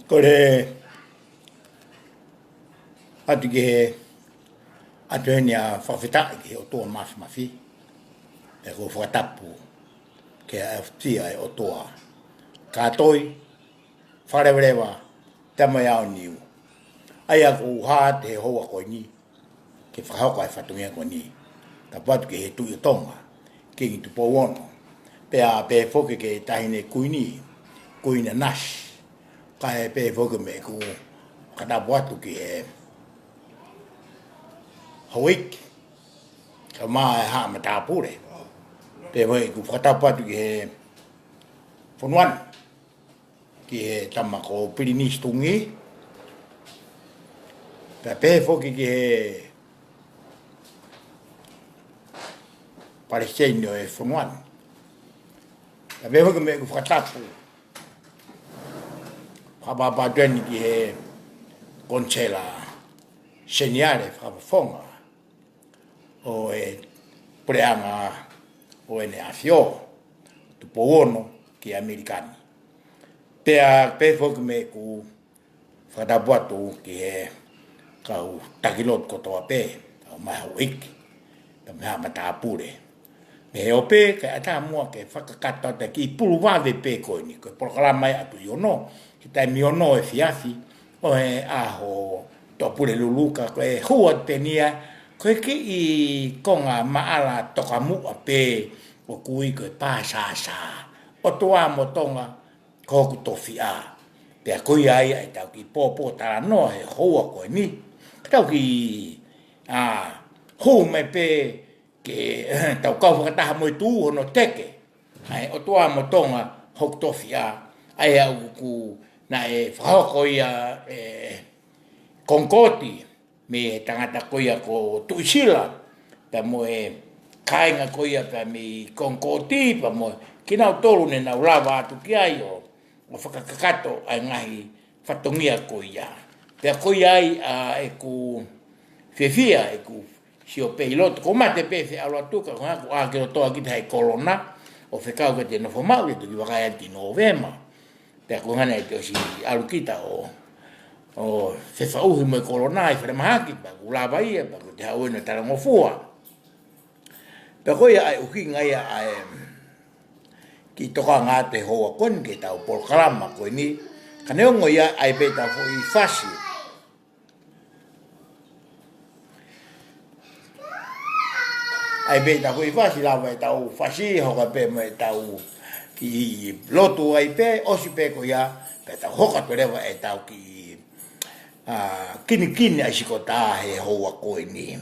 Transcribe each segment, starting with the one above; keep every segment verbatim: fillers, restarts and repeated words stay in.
Kole atu ki he ʻatu heni ʻa e fakafetaʻi ki he ʻOtua Mafimafi, ʻoku ou fakatapu ke ʻafio ʻa e ʻOtua kātoa, fakalevaleva, Tamai ʻa e ʻOtua. ʻA ia ʻoku ou hā atu he houa ko eni ke fakahoko ʻa e fatongia ko eni. Tapu atu ki he Tuʻi ʻo Tonga, Kingi Tupou Ono, pea pehē foki ki he Taʻahine Kuini, Kuini Nanasi, kae pehē foki mo ʻeku fakatapu atu ki he houʻeiki, kae ʻumaʻā e haʻa matāpule. Pehē foki ʻeku fakatapu atu ki he fonua ni, ki he tama ko Pilinisi Tuʻi, pea pehē foki ki he palesiteni ʻo e fonua ni. Pea pehē foki mo ʻeku fakatapu fakaʻapaʻapa atu eni ki he Konisela Seniale Fakafofonga ʻo e Puleʻanga ʻo ʻEne ʻAfio Tupou Ono ki ʻAmelika ni. Pea pehē foki mo ʻeku fakatapu atu ki he kau taki lotu kotoa pē, kau mai houʻeiki, kau mai haʻa matāpule. Mei he ope, kae ʻatā muʻa ke fakakakato atu e kiʻi pulu vave pē ko eni, ko e polokalama ia ʻa e Tuʻi Ono, he taimi ono efiafi ʻo e ʻaho Tuʻapulelulu, ka ko e hua pē eni ia, ko e kiʻi konga maʻala tokamuʻa pē ʻoku ui ko e Pāsāsā. ʻOtua mo Tonga, ko hoku tofiʻa. Pea ko ia ai ʻa ʻetau kiʻi pōpōtalanoa he houa ko eni. Ke tau kiʻi, ʻa, hū mai pē ke tau kau fakataha mo e tuʻu hono teke ʻa e ʻOtua mo Tonga, hoku tofiʻa. ʻA ia ʻoku naʻe fakahoko ia ʻe Konikooti, mei he tangata ko ia ko Tuʻisila, pea mo e kāinga ko ia pea mei Konikooti, pea mo kinautolu ne nau lava atu ki ai ʻo, ʻo fakakakato ʻa e ngaahi fatongia ko ia. Pea ko ia ai ʻa ʻeku fiefia, ʻeku sio pē ʻi loto, ko e mate pē feʻaluʻatu ka ko e hā, kuo ʻā ki loto ʻa kita he kolona, ʻo fekau ke te nofo maʻu, te toki vakai atu ʻi Nōvema. Pea ko e ʻuhinga ia te u ʻosi ʻalu kita ʻo, ʻo fefaʻuhi mo e kolona ʻi falemahaki, pea kuo lava ia, pea kuo te haʻu eni ʻo talangofua. Pea ko ia ʻa e ʻuhinga ia ʻa e kiʻi tokanga atu he houa ko eni ki heʻetau polokalama ko eni, ka neongo ia ʻa e pē ʻetau foʻi fasi. ʻA e pē ʻetau foʻi fasi, lava ʻetau fasi, hoko pē mo ʻetau kiʻi lotu ai pē, ʻosi pē ko ia, pea tau hoko atu leva ʻetau kiʻi, ʻa, kinikini ʻa e sikotā he houa ko eni.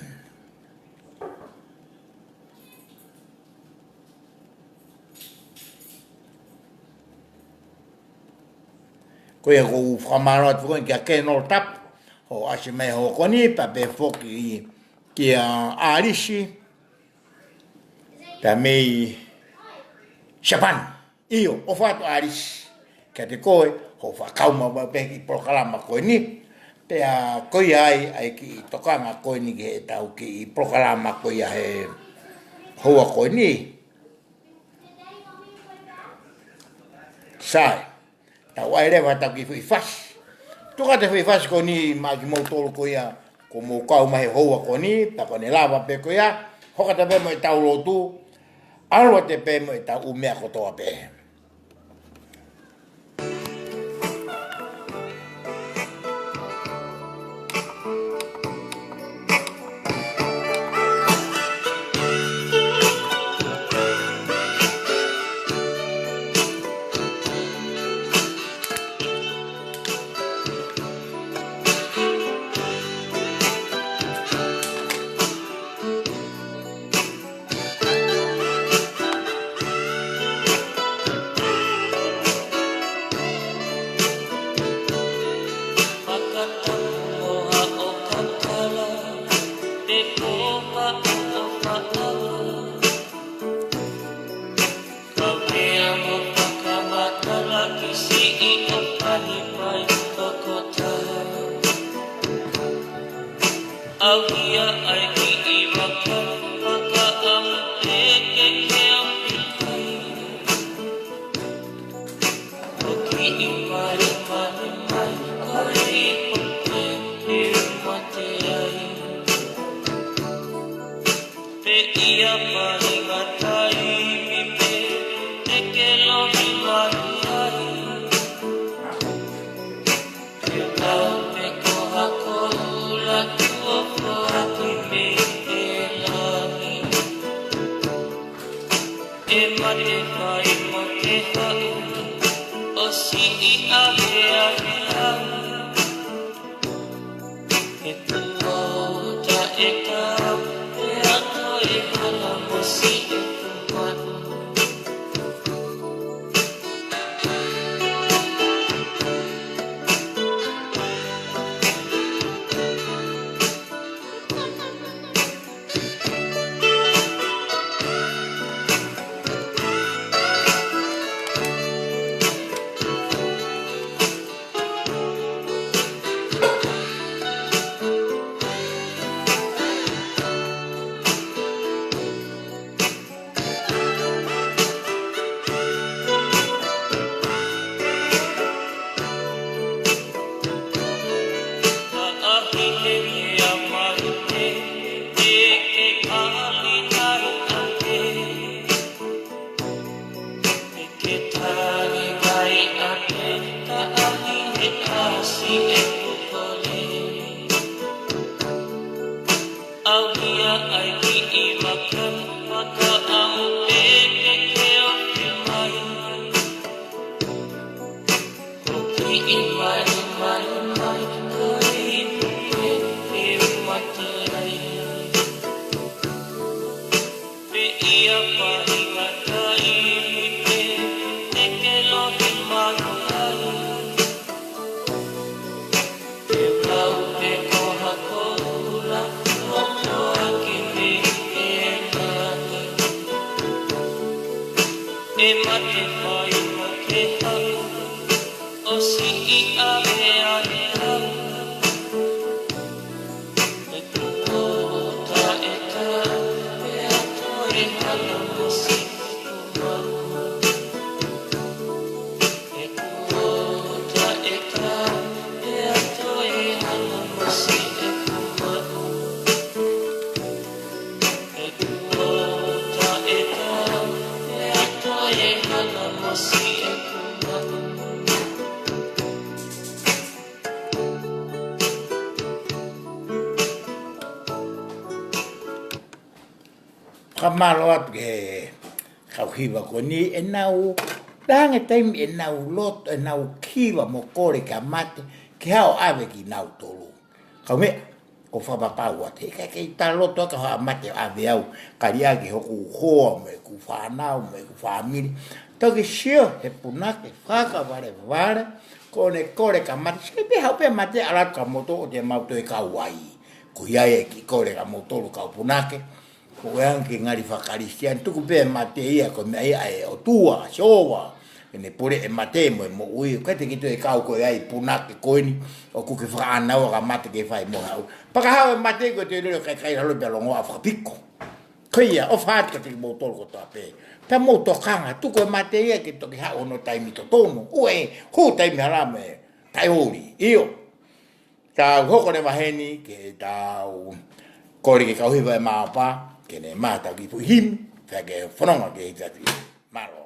Ko ia ʻoku ou fakamālō atu foki kia Kenolo Tapu, hoʻo ʻasi mai he houa ko eni, pea pehē foki kia ʻAlisi, pea mei Siapani. ʻIo, ʻofa atu ʻAlisi kiate koe, hoʻo fakakau maʻu pē kiʻi polokalama ko eni, pea ko ia ai ʻa e kiʻi tokanga ko eni ki heʻetau kiʻi polokalama ko ia he houa ko eni. Sai, tau ʻai leva ʻetau kiʻi foʻi fasi. Tuku atu e foʻi fasi ko eni maʻa kimoutolu ko ia kuo mou kau mai he houa ko eni, pea ko ʻene lava pē ko ia, hoko atu pē mo ʻetau lotu, ʻalu atu pē mo ʻetau ʻū meʻa kotoa pē. Fakatapu ʻo haʻo kakala, pe ko ha ʻofa ʻa Kau pea mo fakamatala ki siʻi ʻo pani mai tokotā. ʻAuhia ai kiʻi vaka, fakaʻamu pē ke ke au pikai. ʻO kiʻi pale pale mai. Fakamālō atu ki he kau hiva ko eni, ʻenau, ʻi he taimi ʻenau loto, ʻenau hiva mo kole kia Mate ke haʻu ʻo ʻave kinautolu. Kau meʻa, ko e fakapapau atu, he ʻikai ke u tala loto ʻa ka haʻu ʻa Mate ʻo ʻave au, kali ʻaki hoku hoa mo ʻeku fānau mo ʻeku fāmili. Toki sio he punake fakavalevale, ko ʻene kole kia Mate, sio pē, haʻu pē Mate ʻalu atu kia moutolu ʻo te mau toe kau ai. Ko ia e kiʻi kole kia moutolu kau punake. Ko e anga ke ngali faka-Kalisitiane, tuku pē Mate ia ko e meʻa ia ʻa e ʻOtua, Sihova. ʻEne pule ʻe Mate mo e moʻui, ʻikai te ke toe kau koe ai punake ko eni, ʻoku ke fakaʻānaua kia Mate ke fai mo haʻu. Pea ka haʻu e Mate ko e toe lele ʻo kai kai lalo pea longoaʻa fakapiko. Ko ia, ʻofa atu kiate kimoutolu kotoa pē. Pea mou tokanga, tuku e Mate ia ke toki haʻu hono taimi totonu. ʻOua ʻe hū taimi hala mo e taʻeoli. ʻIo. Tau hoko leva heni ke tau kole ki he kau hiva ʻe Mapa, ke ne maʻu ʻetau kiʻi foʻi himi, pea ke fononga ki he himi atu. Mālō.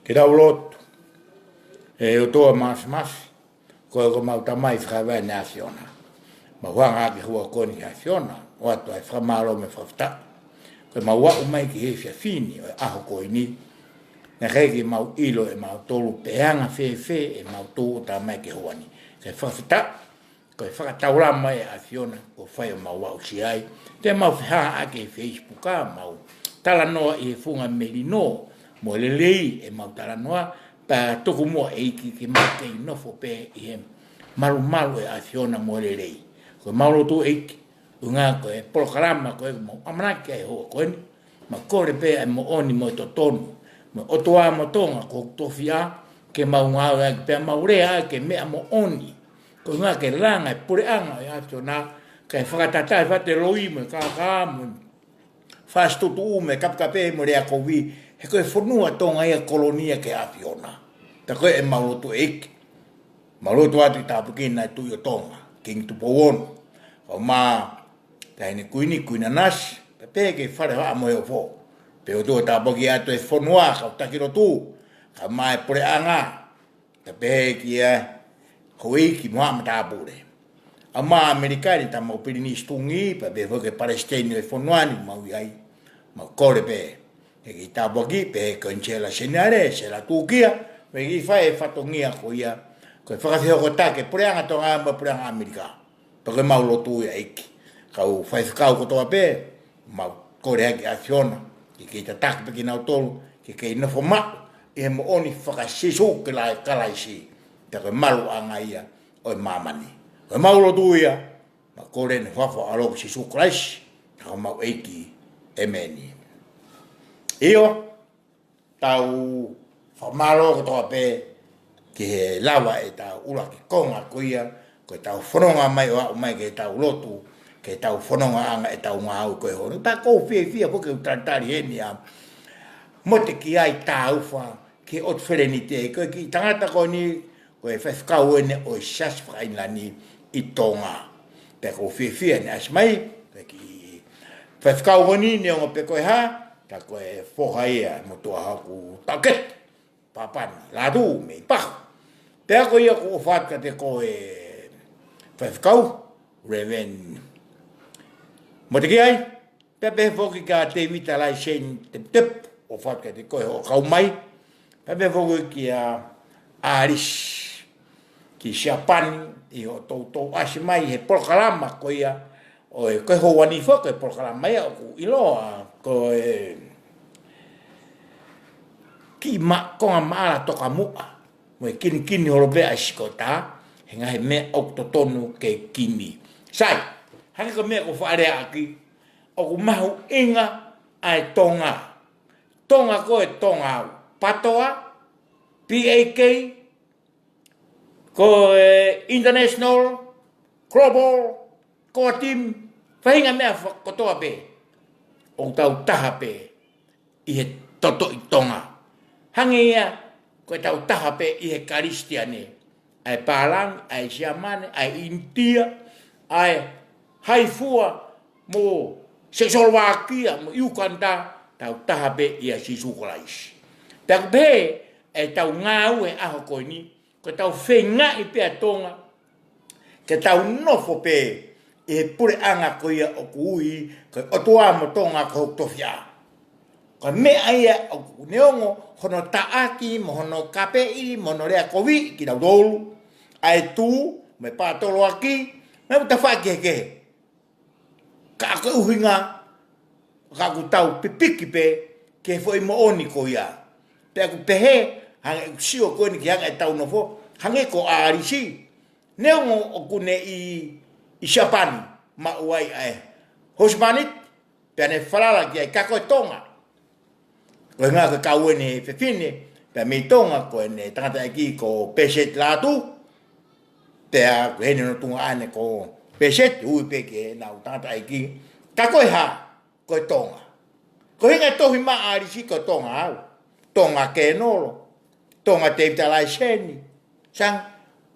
Ke tau lotu. ʻE ʻOtua Māfimafi, ko e ko mau Tamai fakaevaevae ʻi he ʻAfiona. Mau hanga ʻaki e houa ko eni ki he ʻAfiona, ʻoatu ai e fakamālō mo e fakafetaʻi. Ko e mau aʻu mai ki he efiafi ni ʻo e ʻaho ko eni, naʻe ʻikai ke mau ʻilo ʻe mautolu pe ʻe anga fēfē ʻemau tūʻuta mai ki he houa ni. Kae fakafetaʻi, ko e fakataulama ʻa e ʻAfiona, kuo fai ʻo mau aʻusia ai. Te mau fehangahangai ʻi he Facebook, mau talanoa ʻi he funga melino mo e lelei ʻemau talanoa, pea tuku muʻa ʻEiki ke mau kei nofo pē ʻi he malumalu ʻo e ʻAfiona mo e lelei. Ko ʻemau lotu ʻEiki, ʻuhinga ko e polokalama ko ē mau ʻamanaki ai he houa ko eni, mau kole pē ʻa e moʻoni mo e totonu, mo e ʻOtua mo Tonga ko hoku tofiʻa, ke mau ngāue ai pea mau lea ai ki he meʻa moʻoni. Ko e ʻuhinga ke langa e puleʻanga ʻo e ʻAfiona, kae fakatata e fate loi mo e kākā mo e fasi tutuʻu mo e kapekape mo e lea kovi, he ko e fonua Tonga ia, kolonia ki he ʻAfiona. Pea ko e ʻemau lotu ʻEiki, mau lotu atu ʻi he tāpuekina ʻa e Tuʻi ʻo Tonga, Kingi Tupou Ono, kae ʻumaʻā Taʻahine Kuini, Kuini Nanasī, pea pehē ki he Fale ʻo Haʻa Moheofo. Pea ʻOtua tāpuakiʻi atu e fonua, kau taki lotu, kae ʻumaʻā e puleʻanga, pea pehē kia houʻeiki mo haʻa matāpule. ʻUmaʻā ʻAmelika ni, Tama ko Pilinisi Tungi, pea pehē foki ki he Palesiteni ʻo e fonua ni ʻoku mau ʻi ai, mau kole pē ke ke tāpuakiʻi, pehē ki he Konisela Seniale, Sela Tūkia, mo e kiʻi fai e fatongia ko ia, ko e fakafehokotaki e puleʻanga Tonga mo e puleʻanga ʻAmelika. Pea ko ʻemau lotu ia ʻEiki. Kau faifekau kotoa pē, mau kole ai ki he ʻAfiona ke kei tataki pē kinautolu ke kei nofo maʻu ʻi he moʻoni faka-Sīsū Kalaisi, Kalaisi. Pea ko e maluʻanga ia ʻo e māmani. Ko ʻemau lotu ia, mau kole ʻi he huafa ʻo ho ʻAlo ko Sīsū Kalaisi ko homau ʻEiki. ʻĒmeni. ʻIo, tau fakamālō kotoa pē ki he lava ʻetau ʻuluaki konga ko ia, ko ʻetau fononga mai ʻo aʻu mai ki heʻetau lotu, ki heʻetau fonongaʻanga ʻetau ngāue ko ē hono. Pea ʻoku ou fiefia foki ke u talitali heni ʻa Motekiai Tāufa ki he ʻOtu Felenite, ko e kiʻi tangata ko eni, ko e faifekau ʻeni ʻo e Siasi fakaʻInilani ʻi Tonga. Pea ʻoku ou fiefia ne ʻasi mai, ko e kiʻi faifekau ko eni, neongo pē ko e hā, ka ko e foha ia ʻo e motuʻa hoku taʻokete, Papani Lātū mei Pahu. Pea ko ia ʻoku ou ʻofa atu kiate koe faifekau, Reverend Motekiai, pea pehē foki kia Tēvita Laiseni Teputepu, ʻofa atu kiate koe hoʻo kau mai. Pea pehē foki kia ʻAlisi ki Siapani, ʻi hoʻo toutou ʻasi mai he polokalama ko ia, ʻo e ko e houa ni foki, ko e polokalama ia ʻoku ʻiloa ko e kiʻi ma-, konga maʻala tokamuʻa, mo e kinikini holo pē ʻa e sikota, he ngaahi meʻa ʻoku totonu ke kini. Sai, hangē ko e meʻa ʻoku faʻa lea ʻaki, ʻoku mahuʻinga ʻa e Tonga. Tonga ko e Tonga au. PATOA, P A K, ko e International, Global, ko e team, faʻahinga meʻa fa-, kotoa pē, ʻoku tau taha pē ʻi he toto ʻi Tonga. Hangē ia ko ʻetau taha pē ʻi he Kalisitiane, ʻa e pālangi, ʻa e Siamane, ʻa e ʻInitia, ʻa e Haifua mo Sekolovākia mo ʻIukanda, tau taha pē ʻia Sīsū Kalaisi. Pea ʻoku pehē ʻetau ngāue he ʻaho ko eni, ko ʻetau feingaʻi pē ʻa Tonga ke tau nofo pē ʻi he puleʻanga ko ia ʻoku ui ko e ʻOtua mo Tonga ko hoku tofiʻa. Ko e meʻa ia ʻoku neongo hono taʻaki mo hono kapeʻi mo hono lea kovi kinautolu, ʻa e tū mo e pātoloaki mo e tafaʻaki kehekehe. Ka ko e ʻuhinga, ka ʻoku tau pipiki pē ki he foʻi moʻoni ko ia. Pea ʻoku pehē, hangē ʻoku sio ko eni ki he anga ʻetau nofo, hangē ko ʻAlisi. Neongo ʻoku ne ʻi, ʻi Siapani, maʻu ai ʻa e husband, pea ne falala ki ai, ka ko e Tonga. Ko e ʻuhinga ko e kau eni he fefine, pea mei Tonga, ko ʻene tangataʻeiki ko Pēseti Lātū, pea ko ʻene nofo ʻi Tonga ʻa ʻene ko Pēseti, ui pē ki heʻenau tangataʻeiki. Ka ko e hā, ko e Tonga. Ko e ʻuhinga e tohi maʻa ʻAlisi ko e Tonga au. Tonga Kēnolo, Tonga Tēvita Laiseni. Sai,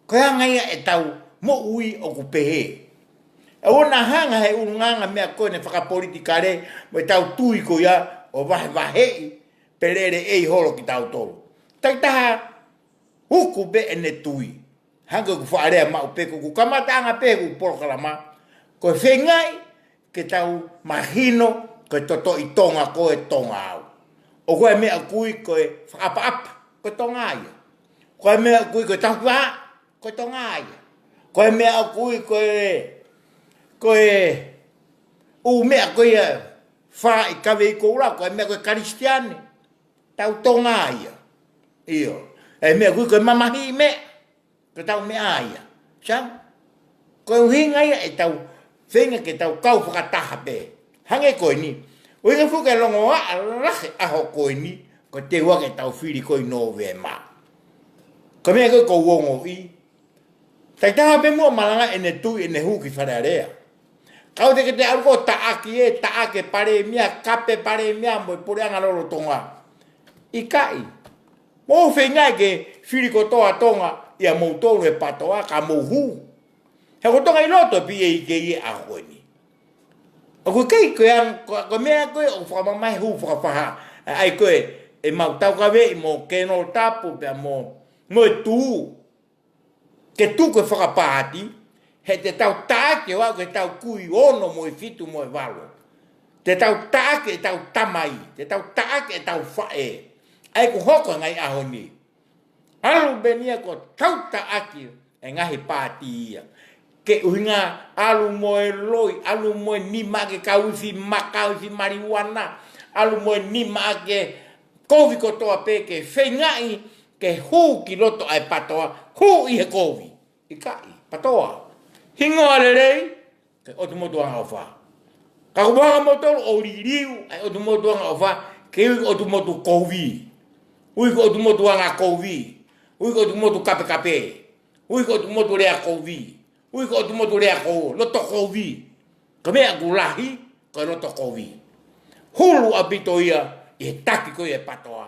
ko e anga ia ʻetau moʻui ʻoku pehē. ʻOua naʻa hanga he ʻulungaanga meʻa ko eni fakapolitikale mo ʻetau tui ko ia ʻo vahevaheʻi pe lele ʻe holo kitautolu. Takitaha uku pē ʻene tui. Hangē ko ʻeku faʻa lea maʻu pē ko ʻeku kamataʻanga pē ʻeku polokalama. Ko e feingaʻi ke tau mahino ko e totoʻi Tonga ko e Tonga au. ʻOku ʻi ai e meʻa ʻoku ui ko e fakaʻapaʻapa, ko e Tonga ia. Ko e meʻa ʻoku ui ko e taufā, ko e Tonga ia. Ko e meʻa ʻoku ui ko e, ko e ʻū meʻa ko ia fā ʻi Kavei Koula, ko e meʻa ko e Kalisitiane. Tau Tonga ia. ʻIo. E meʻa ʻoku ui ko e mamahiʻi meʻa. Ko ʻetau meʻa ia. Sai? Ko e ʻuhinga ia ʻetau feinga ke tau kau fakataha pē. Hangē ko eni. ʻUhinga foki e longoaʻa lahi ʻaho ko eni. Ko e teu ake ʻetau fili ko ē ʻi Nōvema. Ko e meʻa ko ē ʻoku ou ongoʻi. Takitaha pē muʻa malanga ʻene tui ʻene hū ki Fale Alea. Ka ʻoua te ke toe ʻalu ʻo taʻaki ē, taʻaki e palēmia, kape palēmia mo e puleʻanga lolotonga. ʻIkai. Mou feingaʻi ke fili kotoa Tonga ʻia moutolu e PATOA ka mou hū. He ko Tonga ʻi loto pē ia ʻi he ʻaho ko eni. ʻOku ʻikai ko e ang-, ko, ko e meʻa ko ē ʻoku fakamamahi hū fakafaha. ʻAi ko ē, ʻemau taukaveʻi mo Kenolo Tapu pea mo, mo e Tuʻi. Ke tuku e fakapaati, he te tau taʻaki ʻo aʻu ki heʻetau kui ono mo e fitu mo e valu. Te tau taʻaki ʻetau tamai, te tau taʻaki ʻetau faʻē. ʻAi ʻoku hoko he ngaahi ʻaho ni. ʻAlu pē eni ia ko e tau taʻaki e ngaahi paati ia. Ke ʻuhinga ʻalu mo e loi, ʻalu mo e nima ʻaki e kau ifi maka, kau ifi maliuana, ʻalu mo e nima ʻaki e kovi kotoa pē ke feingaʻi ke hū ki loto ʻa e PATOA, hū ʻi he kovi. ʻIkai, PATOA. Hingoa lelei, ko e ʻOtu Motu Angaʻofa. Ka ʻoku ʻalu ʻa moutolu ʻo liliu ʻa e ʻOtu Motu Angaʻofa, ke ui ko e ʻOtu Motu Kovi. Ui ko e ʻOtu Motu Angakovi. Ui ko e ʻOtu Motu Kapekape. Ui ko e ʻOtu Motu Lea Kovi. Ui ko e ʻOtu Motu Lea Ko-, Loto Kovi. Ko e meʻa ʻoku lahi, ko e loto kovi. Hulu ʻaupito ia ʻi he taki ko ia e PATOA.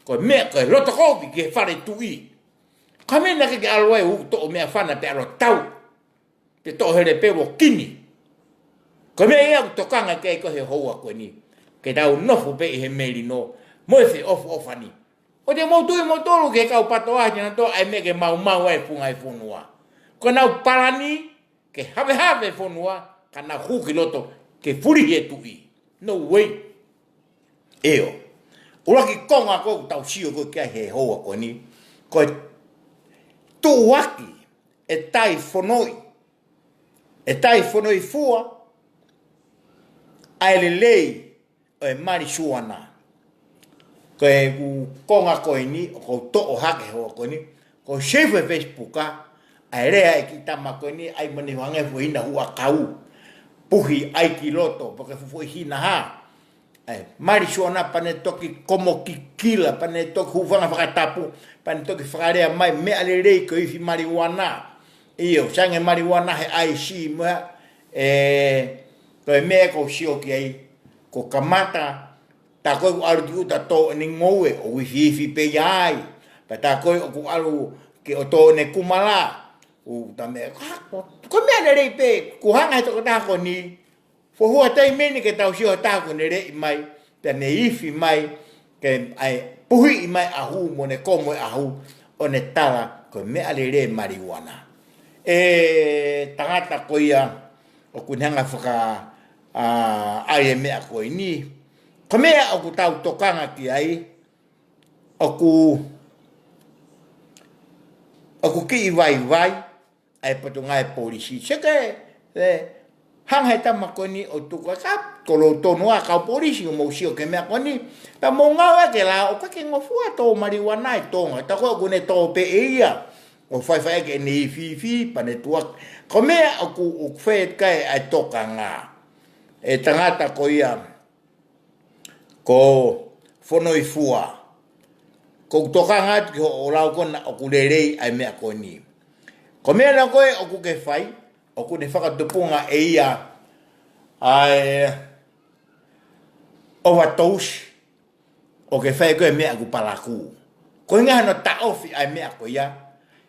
Ko e meʻa ko e loto kovi ki he fale tuʻi. Ko e meʻa naʻe ʻikai ke ʻalu ai ʻo toʻo meʻafana pe ʻalu ʻo tau. Te toʻo hele pē ʻo kini. Ko e meʻa ia ʻoku tokanga ki ai ko ē he houa ko eni. Ke tau nofo pē ʻi he melino mo e feʻofoʻofani. ʻOua te mou tui moutolu ki he kau PATOA he naʻa nau toʻo ʻa e meʻa ke maumau ai e funga e fonua. Ko ʻenau palani ke havehave e fonua, ka nau hū ki loto ke fulihi e tuʻi. No way. ʻIo. ʻUluaki konga ko ē ʻoku tau sio ko ē ki ai he houa ko eni. Ko e tuʻuaki e tai fonoi. E tai fonoi fua ʻa e lelei ʻo e maliuana. Ko e ʻū konga ko eni, ʻoku ou toʻo hake he houa ko eni, ʻoku ou save he Facebook ʻa e lea ʻa e kiʻi tama ko eni, ʻai mo ʻene hanga ʻo fua hina huʻakau. Puhi ʻai ki loto, pe ko e fufui hina hā. ʻA e maliuana pea ne toki komo kikila, pea ne toki hūfanga fakatapu, pea ne toki fakalea mai, meʻa lelei ko e ifi maliuana. ʻIo, sai ange maliuana he ʻaisi mo ia, ē, ko e meʻa ʻoku ou sio ki ai, ʻoku kamata, tā ko ē ʻoku ʻalu ki ʻuta ʻo toʻo ʻene ngoue, ʻo ifiifi pē ia ai. Pea tā ko ē ʻoku ʻalu ke ʻo toʻo ʻene kumala, ʻū tā meʻa, ko, ko e meʻa lelei pē, ʻoku hanga he tokotaha ko eni, fohua taimi eni ke tau sio ha taha ʻoku ne leʻi mai, pea ne ifi mai, ke ʻai puhiʻi mai ʻahu mo ne komo e ʻahu, ʻo ne tala ko e meʻa lelei e maliuana. E tangata ko ia ʻoku ne hanga faka, ā, ʻai e meʻa ko eni. Ko e meʻa ʻoku tau tokanga ki ai, ʻoku, ʻoku kiʻi vaivai ʻa e Potungāue Polisi. Seke, ē, hanga he tama ko eni ʻo tuku ʻa e ka, ko lou tonu ʻa e kau polisi ʻo mou sio ki he meʻa ko eni. Pea mou ngāueʻaki e lao ʻoku ʻikai ke ngofua tō maliuana ʻi Tonga. Tā ko ē ʻoku ne tō pē ʻe ia. ʻO faifai ʻaki ʻene ifiifi, pea ne tuʻuaki. Ko e meʻa ʻoku, ʻoku fai atu ki ai ʻa e tokanga. E tangata ko ia, ko Fonoifua. ʻOku ou tokanga atu ki hoʻo lau ko ena ʻoku lelei ʻa e meʻa ko eni. Ko e meʻa naʻa ko ē ʻoku ke fai, ʻoku ne fakatupunga ʻe ia ʻa e overdose, ʻo ke fai ko ē meʻa ʻoku palakū. Ko e ʻuhinga hono taʻofi ʻa e meʻa ko ia,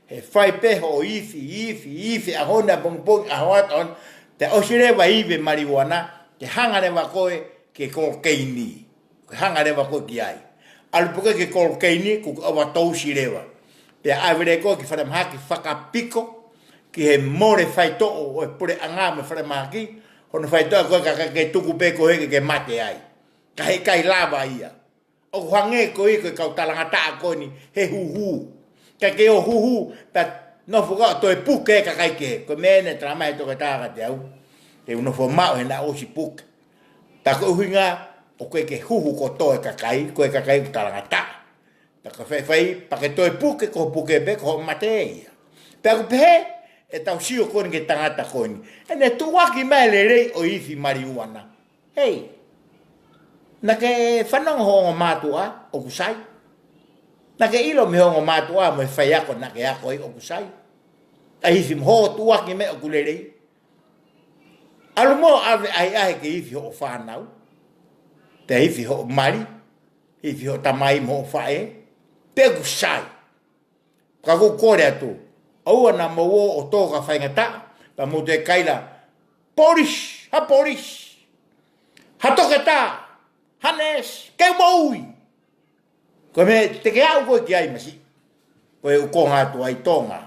he fai pē hoʻo ifi, ifi, ifi, ʻaho ni, ʻapongipongi, ʻaho atu, ʻaho ni, te ʻosi leva ivi e maliuana, te hanga leva koe ki he kokeini. Ke hanga leva koe ki ai. ʻAlu pē ko ē ki he kolo keini, kuo ke ʻovatousi leva. Pea ʻave leva koe ki falemahaki fakapiko, ki he mole faitoʻo ʻo e puleʻanga mo e falemahaki, hono faitoʻo ko ē ka ke tuku pē koe ke ke mate ai. Ka heʻikai lava ia. ʻOku hangē ko ē ko e kau talangataʻa ko eni he huhu. Ka ke ʻo huhu, pea nofo ka toe puke e kakai kehe. Ko e meʻa eni naʻe talamai ʻe he toketā kiate au. Te u nofo maʻu he naʻe ʻosi puke. Pea ko e ʻuhinga ʻoku ʻikai ke huhu kotoa e kakai, ko e kakai ʻoku talangataʻa. Pea ka faifai, pea ke toe puke, ko e puke pē, ko e mate ia. Pea ʻoku pehē, ʻetau sio ko eni ki he tangata ko eni. ʻEne tuʻuaki mai e lelei ʻo e ifi maliuana. Hei, naʻa ke fanongo ho ongo mātuʻa ʻoku sai. Naʻa ke ʻilo mei ho ongo mātuʻa mo e faiako naʻa ke ako ai ʻoku sai. ʻA e ifi mo hoʻo tuʻuaki mai ʻoku lelei. ʻAlu mo ʻave ʻahiʻahi ke ifi hoʻo fānau. Pea ifi hoʻo mali. Ifi hoʻo tamai mo hoʻo faʻē. Pea ʻoku sai. Ka ʻoku ou kole atu. ʻOua naʻa mou ō ʻo tō ka faingataʻa. Pea mou toe kaila. Polisi, ha polisi. Ha toketā. Ha neesi. Ke moʻui. Ko e meʻa te ke aʻu koe ki ai masiʻi. Ko e ʻuhinga atu ai Tonga.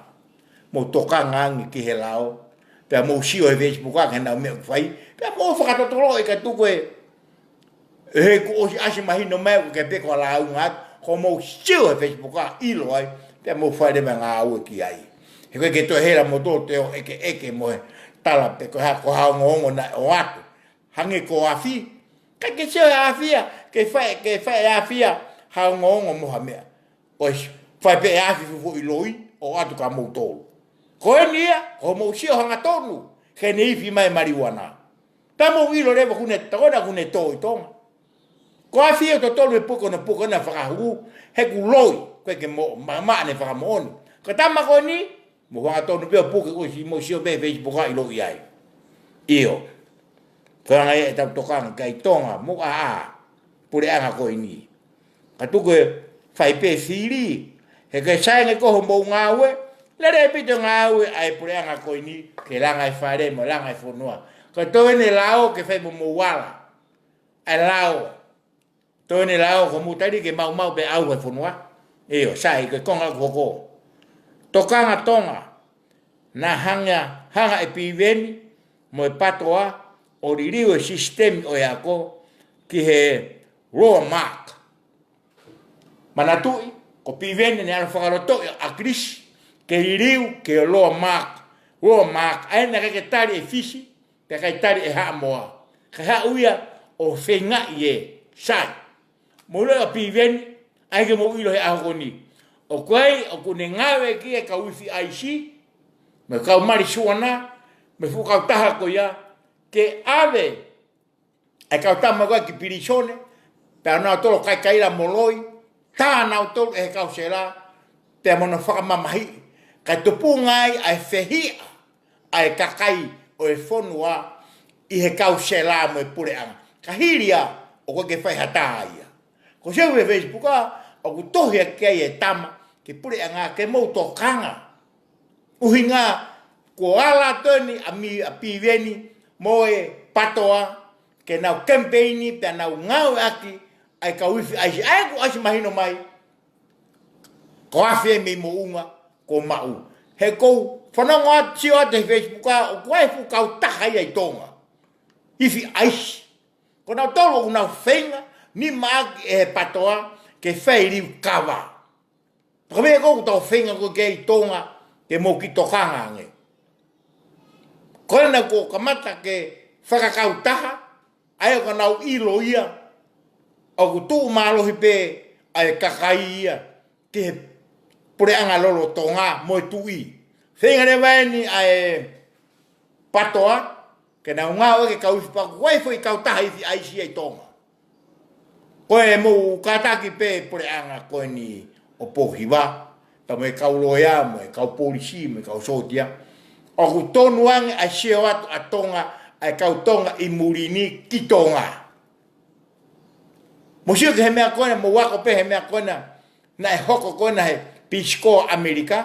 Mou tokanga ange ki he lao. Pea mou sio he Facebook ʻa ē naʻa mou fai. Pea mou fakatotolo e ka tuku e. He kuo ʻosi ʻasi mahino mai ʻoku ke pē ko e lāunga atu. Ko mou sio he Facebook ʻa ʻilo ai. Pea mou fai leva ngāue ki ai. He ko e ke toe hela mo tō te ō ʻeke ʻeke mo e tala pē ko e hā ko e hā ongoongo naʻe ʻoatu. Hangē ko e afi. Ka ke sio he afi ia. Ke fai, ke fai e afi ia. Ha ongoongo mo ha meʻa. ʻOsi, fai pē e afi fufuʻi loi, ʻo ʻatu kia moutolu. Ko eni ia, ko hoʻomou sio hangatonu, ke ne ifi mai maliuana. Pea mou ʻilo leva ʻoku ne tokona ʻoku ne tō ʻi Tonga. Ko e afi ia ʻoku totonu e puke ʻo ne puke ʻo ne fakahuhu, he ʻoku loi, ko e ke mo, ma, ma ne fakamoʻoni. Ko e tama ko eni, mou hangatonu pē ʻo puke ʻosi mou sio pē Facebook ʻa ʻilo ʻi ai. ʻIo. Ko e anga ia ʻetau tokanga kia Tonga, mo e ʻā, puleʻanga ko eni. Ka tuku e fai pē fili, he ke sai ange ko hoʻomou ngāue, lele pito ngāue ʻa e puleʻanga ko eni, ke langa e fale mo langa e fonua. Ka toe ne lao ke fai mo mou ala, ʻa e lao. Toe ne lao ko mou tali ke maumau pē ʻa e fonua. ʻIo, sai ko e konga ʻoku hoko. Tokanga Tonga, naʻa hanga, hanga ʻe Piveni, mo e PATOA, ʻo liliu e sisitemi ʻo e ako, ki he lower mark. Manatuʻi, ko Piveni naʻe ʻalu fakalotoʻi ʻa ʻAkilisi, ke liliu, ki he lower mark, lower mark, ʻa ē naʻe ʻikai ke tali ʻe Fisi, pea ʻikai tali ʻe Haʻamoa. Kae haʻu ia ʻo feingaʻi e sai. Mou ʻilo ʻa Piveni, ʻai ke mou ʻilo he ʻaho ko eni. ʻOku ʻi ai, ʻoku ne ngāueʻaki e kau ifi ʻaisi, mo e kau mali suana, mo e fuʻu kautaha ko ia, ke ʻave ʻa e kau tama ko ē ki pilīsone, pea nautolu kaikaila mo loi, tā nautolu ʻe he kau sela, pea mo hono fakamamahiʻi, kae tupunga ai ʻa e fehiʻa ʻa e kakai ʻo e fonua ʻi he kau sela mo e puleʻanga. Ka hili ia, ʻoku ʻikai ke fai ha tā ia. Ko e sio he Facebook ʻa, ʻoku tohi ʻaki ai e tama, ki he puleʻanga ke mou tokanga. ʻUhinga, ko e ala atu eni ʻa mi, ʻa Piveni, mo e PATOA, ke nau kemipeini, pea nau ngāueʻaki, ʻa e kau ifi ʻaisi, ʻa ē kuo ʻasi mahino mai, ko e afe mei moʻunga, kuo maʻu. He ʻoku ou fanongo atu, sio atu he Facebook ʻa, ʻoku ʻi ai e fuʻu kautaha ia ʻi Tonga. Ifi ʻaisi. Ko nautolu ʻoku nau feinga, nima ʻaki ʻe he PATOA, ke fai e liukava. Ko e meʻa ʻoku tau feinga ko ē ki ai ʻi Tonga, ke mou kiʻi tokanga ange. Ko ena kuo kamata ke fakakautaha, ʻa ia ʻoku nau ʻilo ia, ʻoku tuʻu mālohi pē ʻa e kakai ia, ki he puleʻanga lolotonga mo e tuʻi. Feinga leva eni ʻa e PATOA, ke nau ngāueʻaki e kau ifi pea ʻoku ʻi ai foʻi kautaha ifi ʻaisi ʻi Tonga. Ko e mou kātaki pē puleʻanga ko eni ʻo Pōhiva, pea mo e kau loea, mo e kau polisi, mo e kau sōtia. ʻOku tonu ange ʻa e sio atu ʻa Tonga, ʻa e kau Tonga ʻi muli ni ki Tonga. Mou sio ki he meʻa ko ena, mou ako pē he meʻa ko ena, naʻe hoko ko ena he Peace Corps ʻAmelika,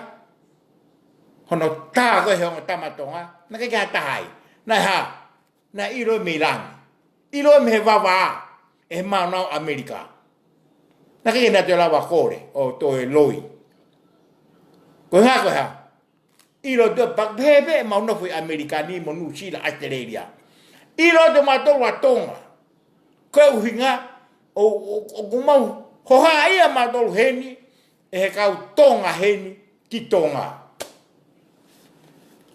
hono tā ko ē he ongo tama Tonga, naʻe ʻikai ke ha taha ai, naʻe hā, naʻe ʻilo mei langi, ʻilo mei he vavā, ʻe he maʻunau ʻAmelika. Naʻe ʻikai ke nau toe lava kole ʻo toe loi. Ko e hā, ko e hā? ʻIlo atu pē, pehē pē ʻemau nofo ʻi ʻAmelika ni mo Nuʻusila, ʻAositelēlia. ʻIlo atu mautolu ʻa Tonga. Ko e ʻuhinga ʻo, ʻo, ʻoku mau hohaʻa ia mautolu heni, ʻe he kau Tonga heni ki Tonga.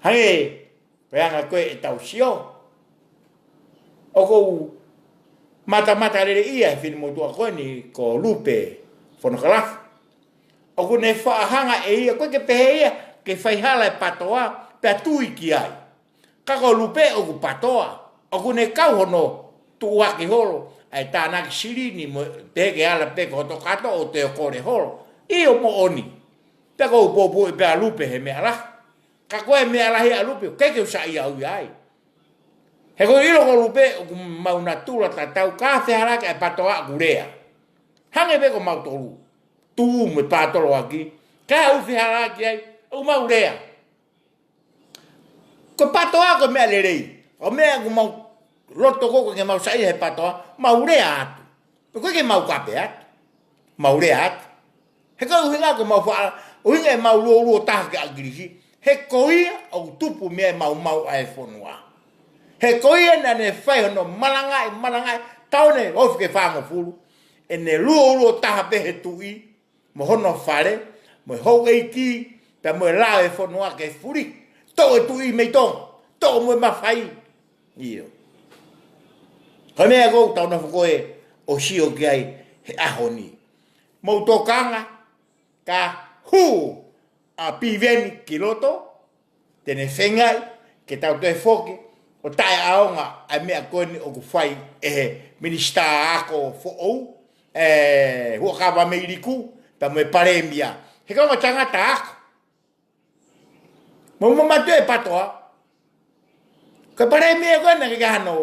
Hangē ko e anga ko ē ʻetau sio. ʻOku ou matamata lelei ia he finemotuʻa ko eni ko Lupe Fonokalafi. ʻOku ne faʻa hanga ʻe ia, ʻoku ʻikai ke pehē ia ke faihala e PATOA pea tui ki ai. Ka ko Lupe ʻoku PATOA. ʻOku ne kau hono tuʻuaki holo ʻa e tānaki silini mo e pehē ke ala pē ko hoto kato ʻo toe kole holo. ʻIo, moʻoni. Pea ʻoku ou poupouʻi pē ʻa Lupe he meʻa lahi. Ka ko e meʻa lahi ʻa Lupe, ʻoku ʻikai ke u saiʻia au ia ai. He ʻoku ou ʻilo ko Lupe ʻoku mau natula tatau, ka fehalaaki ʻa e PATOA ʻoku lea. Hangē pē ko mautolu. Tuʻu mo e pātoloaki. Ka ʻoku fehalaaki ai, ʻoku mau lea. Ko e PATOA ko e meʻa lelei. Ko e meʻa ʻoku mau loto ko ē ke mau saiʻia he PATOA, mau lea atu. ʻOku ʻikai ke mau kape atu. Mau lea atu. He ko e ʻuhinga ko ʻemau faʻa, ʻuhinga ʻemau luoluo taha ki ʻAkilisi. He ko ia ʻoku tupu mei ai e maumau ʻa e fonua. He ko ia naʻa ne fai hono malangaʻi, malangaʻi, taʻu ʻe ofi ki he fāngofulu. ʻEne luoluo taha pē he tuʻi, mo hono fale, mo e houʻeiki, pea mo e lao e fonua ke fuli. Toʻo e tuʻi mei Tonga, toʻo mo e mafai. ʻIo. Ko e meʻa ʻoku tau nofo ko ē ʻo sio ki ai he ʻaho ni. Mou tokanga, ka hū ʻa Piveni ki loto, te ne feingaʻi ke tau toe foki ʻo taʻeʻaonga ʻa e meʻa ko eni ʻoku fai ʻe he minisitā ako foʻou, ʻe Huʻakavameiliku, pea mo e palēmia. He ko e ongo tangata ako. Mou mamata e PATOA. Ko e palēmia ko ena ke hano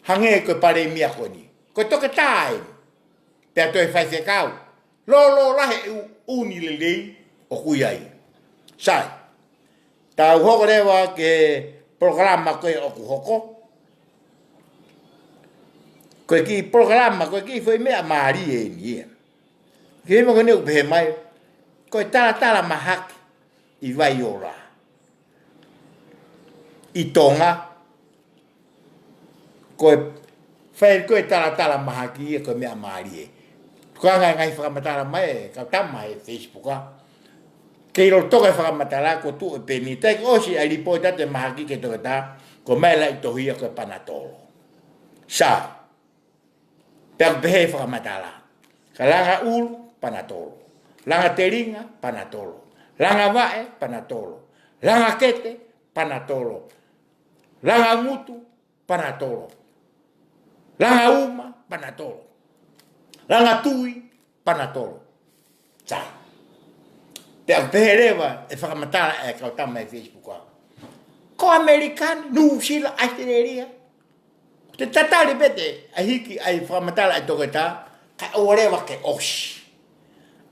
hangē ko e palēmia ko eni. Ko e toketā eni. Pea toe faifekau. Lōlō lahi e ʻū, ʻū ni lelei ʻoku ʻi ai. Sai. Tau hoko leva ki he polokalama ko ē ʻoku hoko. Ko e kiʻi polokalama, ko e kiʻi foʻi meʻa mālie eni ia. Ki he meʻa ko eni ʻoku pehē mai, ko e talatala mahaki ʻi Vaiola, ʻi Tonga, ko e fai ko e talatala mahaki ia ko e meʻa mālie. Ko e ngaahi, ngaahi fakamatala mai e kau tama he Facebook ʻa. Kei lolotonga e fakamatala ko e tuʻu e peni. Taʻe ʻosi ʻa e lipooti atu e mahaki ki he toketā, ko e meʻa lahi tohi ia ko e Panatolo. Sa. Pea ʻoku pehē e fakamatala. Ka langa ʻulu, Panatolo. Langa telinga, Panatolo. Langa vaʻe, Panatolo. Langa kete, Panatolo. Langa ngutu, Panatolo. Langa uma, Panatolo. Langa tui, Panatolo. Sa. Pea ʻoku pehē leva e fakamatala e kau tama he Facebook ʻa. Ko ʻAmelika ni, Nuʻusila, ʻAositelēlia. Te tatali pē te ʻai hiki ʻa e fakamatala e toketā, kae ʻoua leva ke ʻosi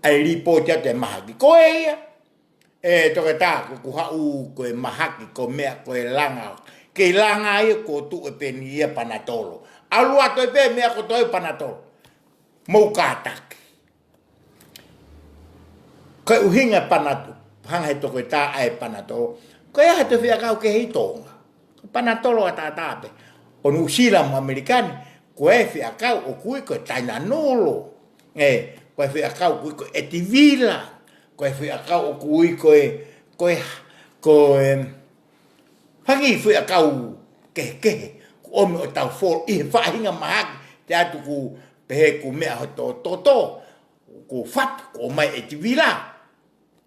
ʻa e lipooti atu e mahaki. Ko e ia, e toketā, ko ʻeku haʻu ko e mahaki, ko e meʻa, ko e langa. Kei langa ia ko e tuʻu e peni ia Panatolo. ʻAlu atu e pē meʻa ko e toe Panatolo. Mou kātaki. Ko e ʻuhinga Panatolo, hanga he toketā ʻa e Panatolo. Ko e hā e toe fekau kehe ʻi Tonga? Ko e Panatolo ʻataʻatā pē. ʻO Nuʻusila mo ʻAmelika ni, ko e fekau ʻoku ui ko e Tainanolo. ʻE, ko e fekau ʻoku ui ko e Etivila. Ko e fekau ʻoku ui ko e, ko e, ko e, fanga kiʻi fekau kehekehe, ʻoku ʻomi ʻo tau folo, ʻi he faʻahinga mahaki, te atu ʻoku pehē ʻoku meʻa hoto toto, ʻoku fatu, ʻoku ʻomai e Etivila.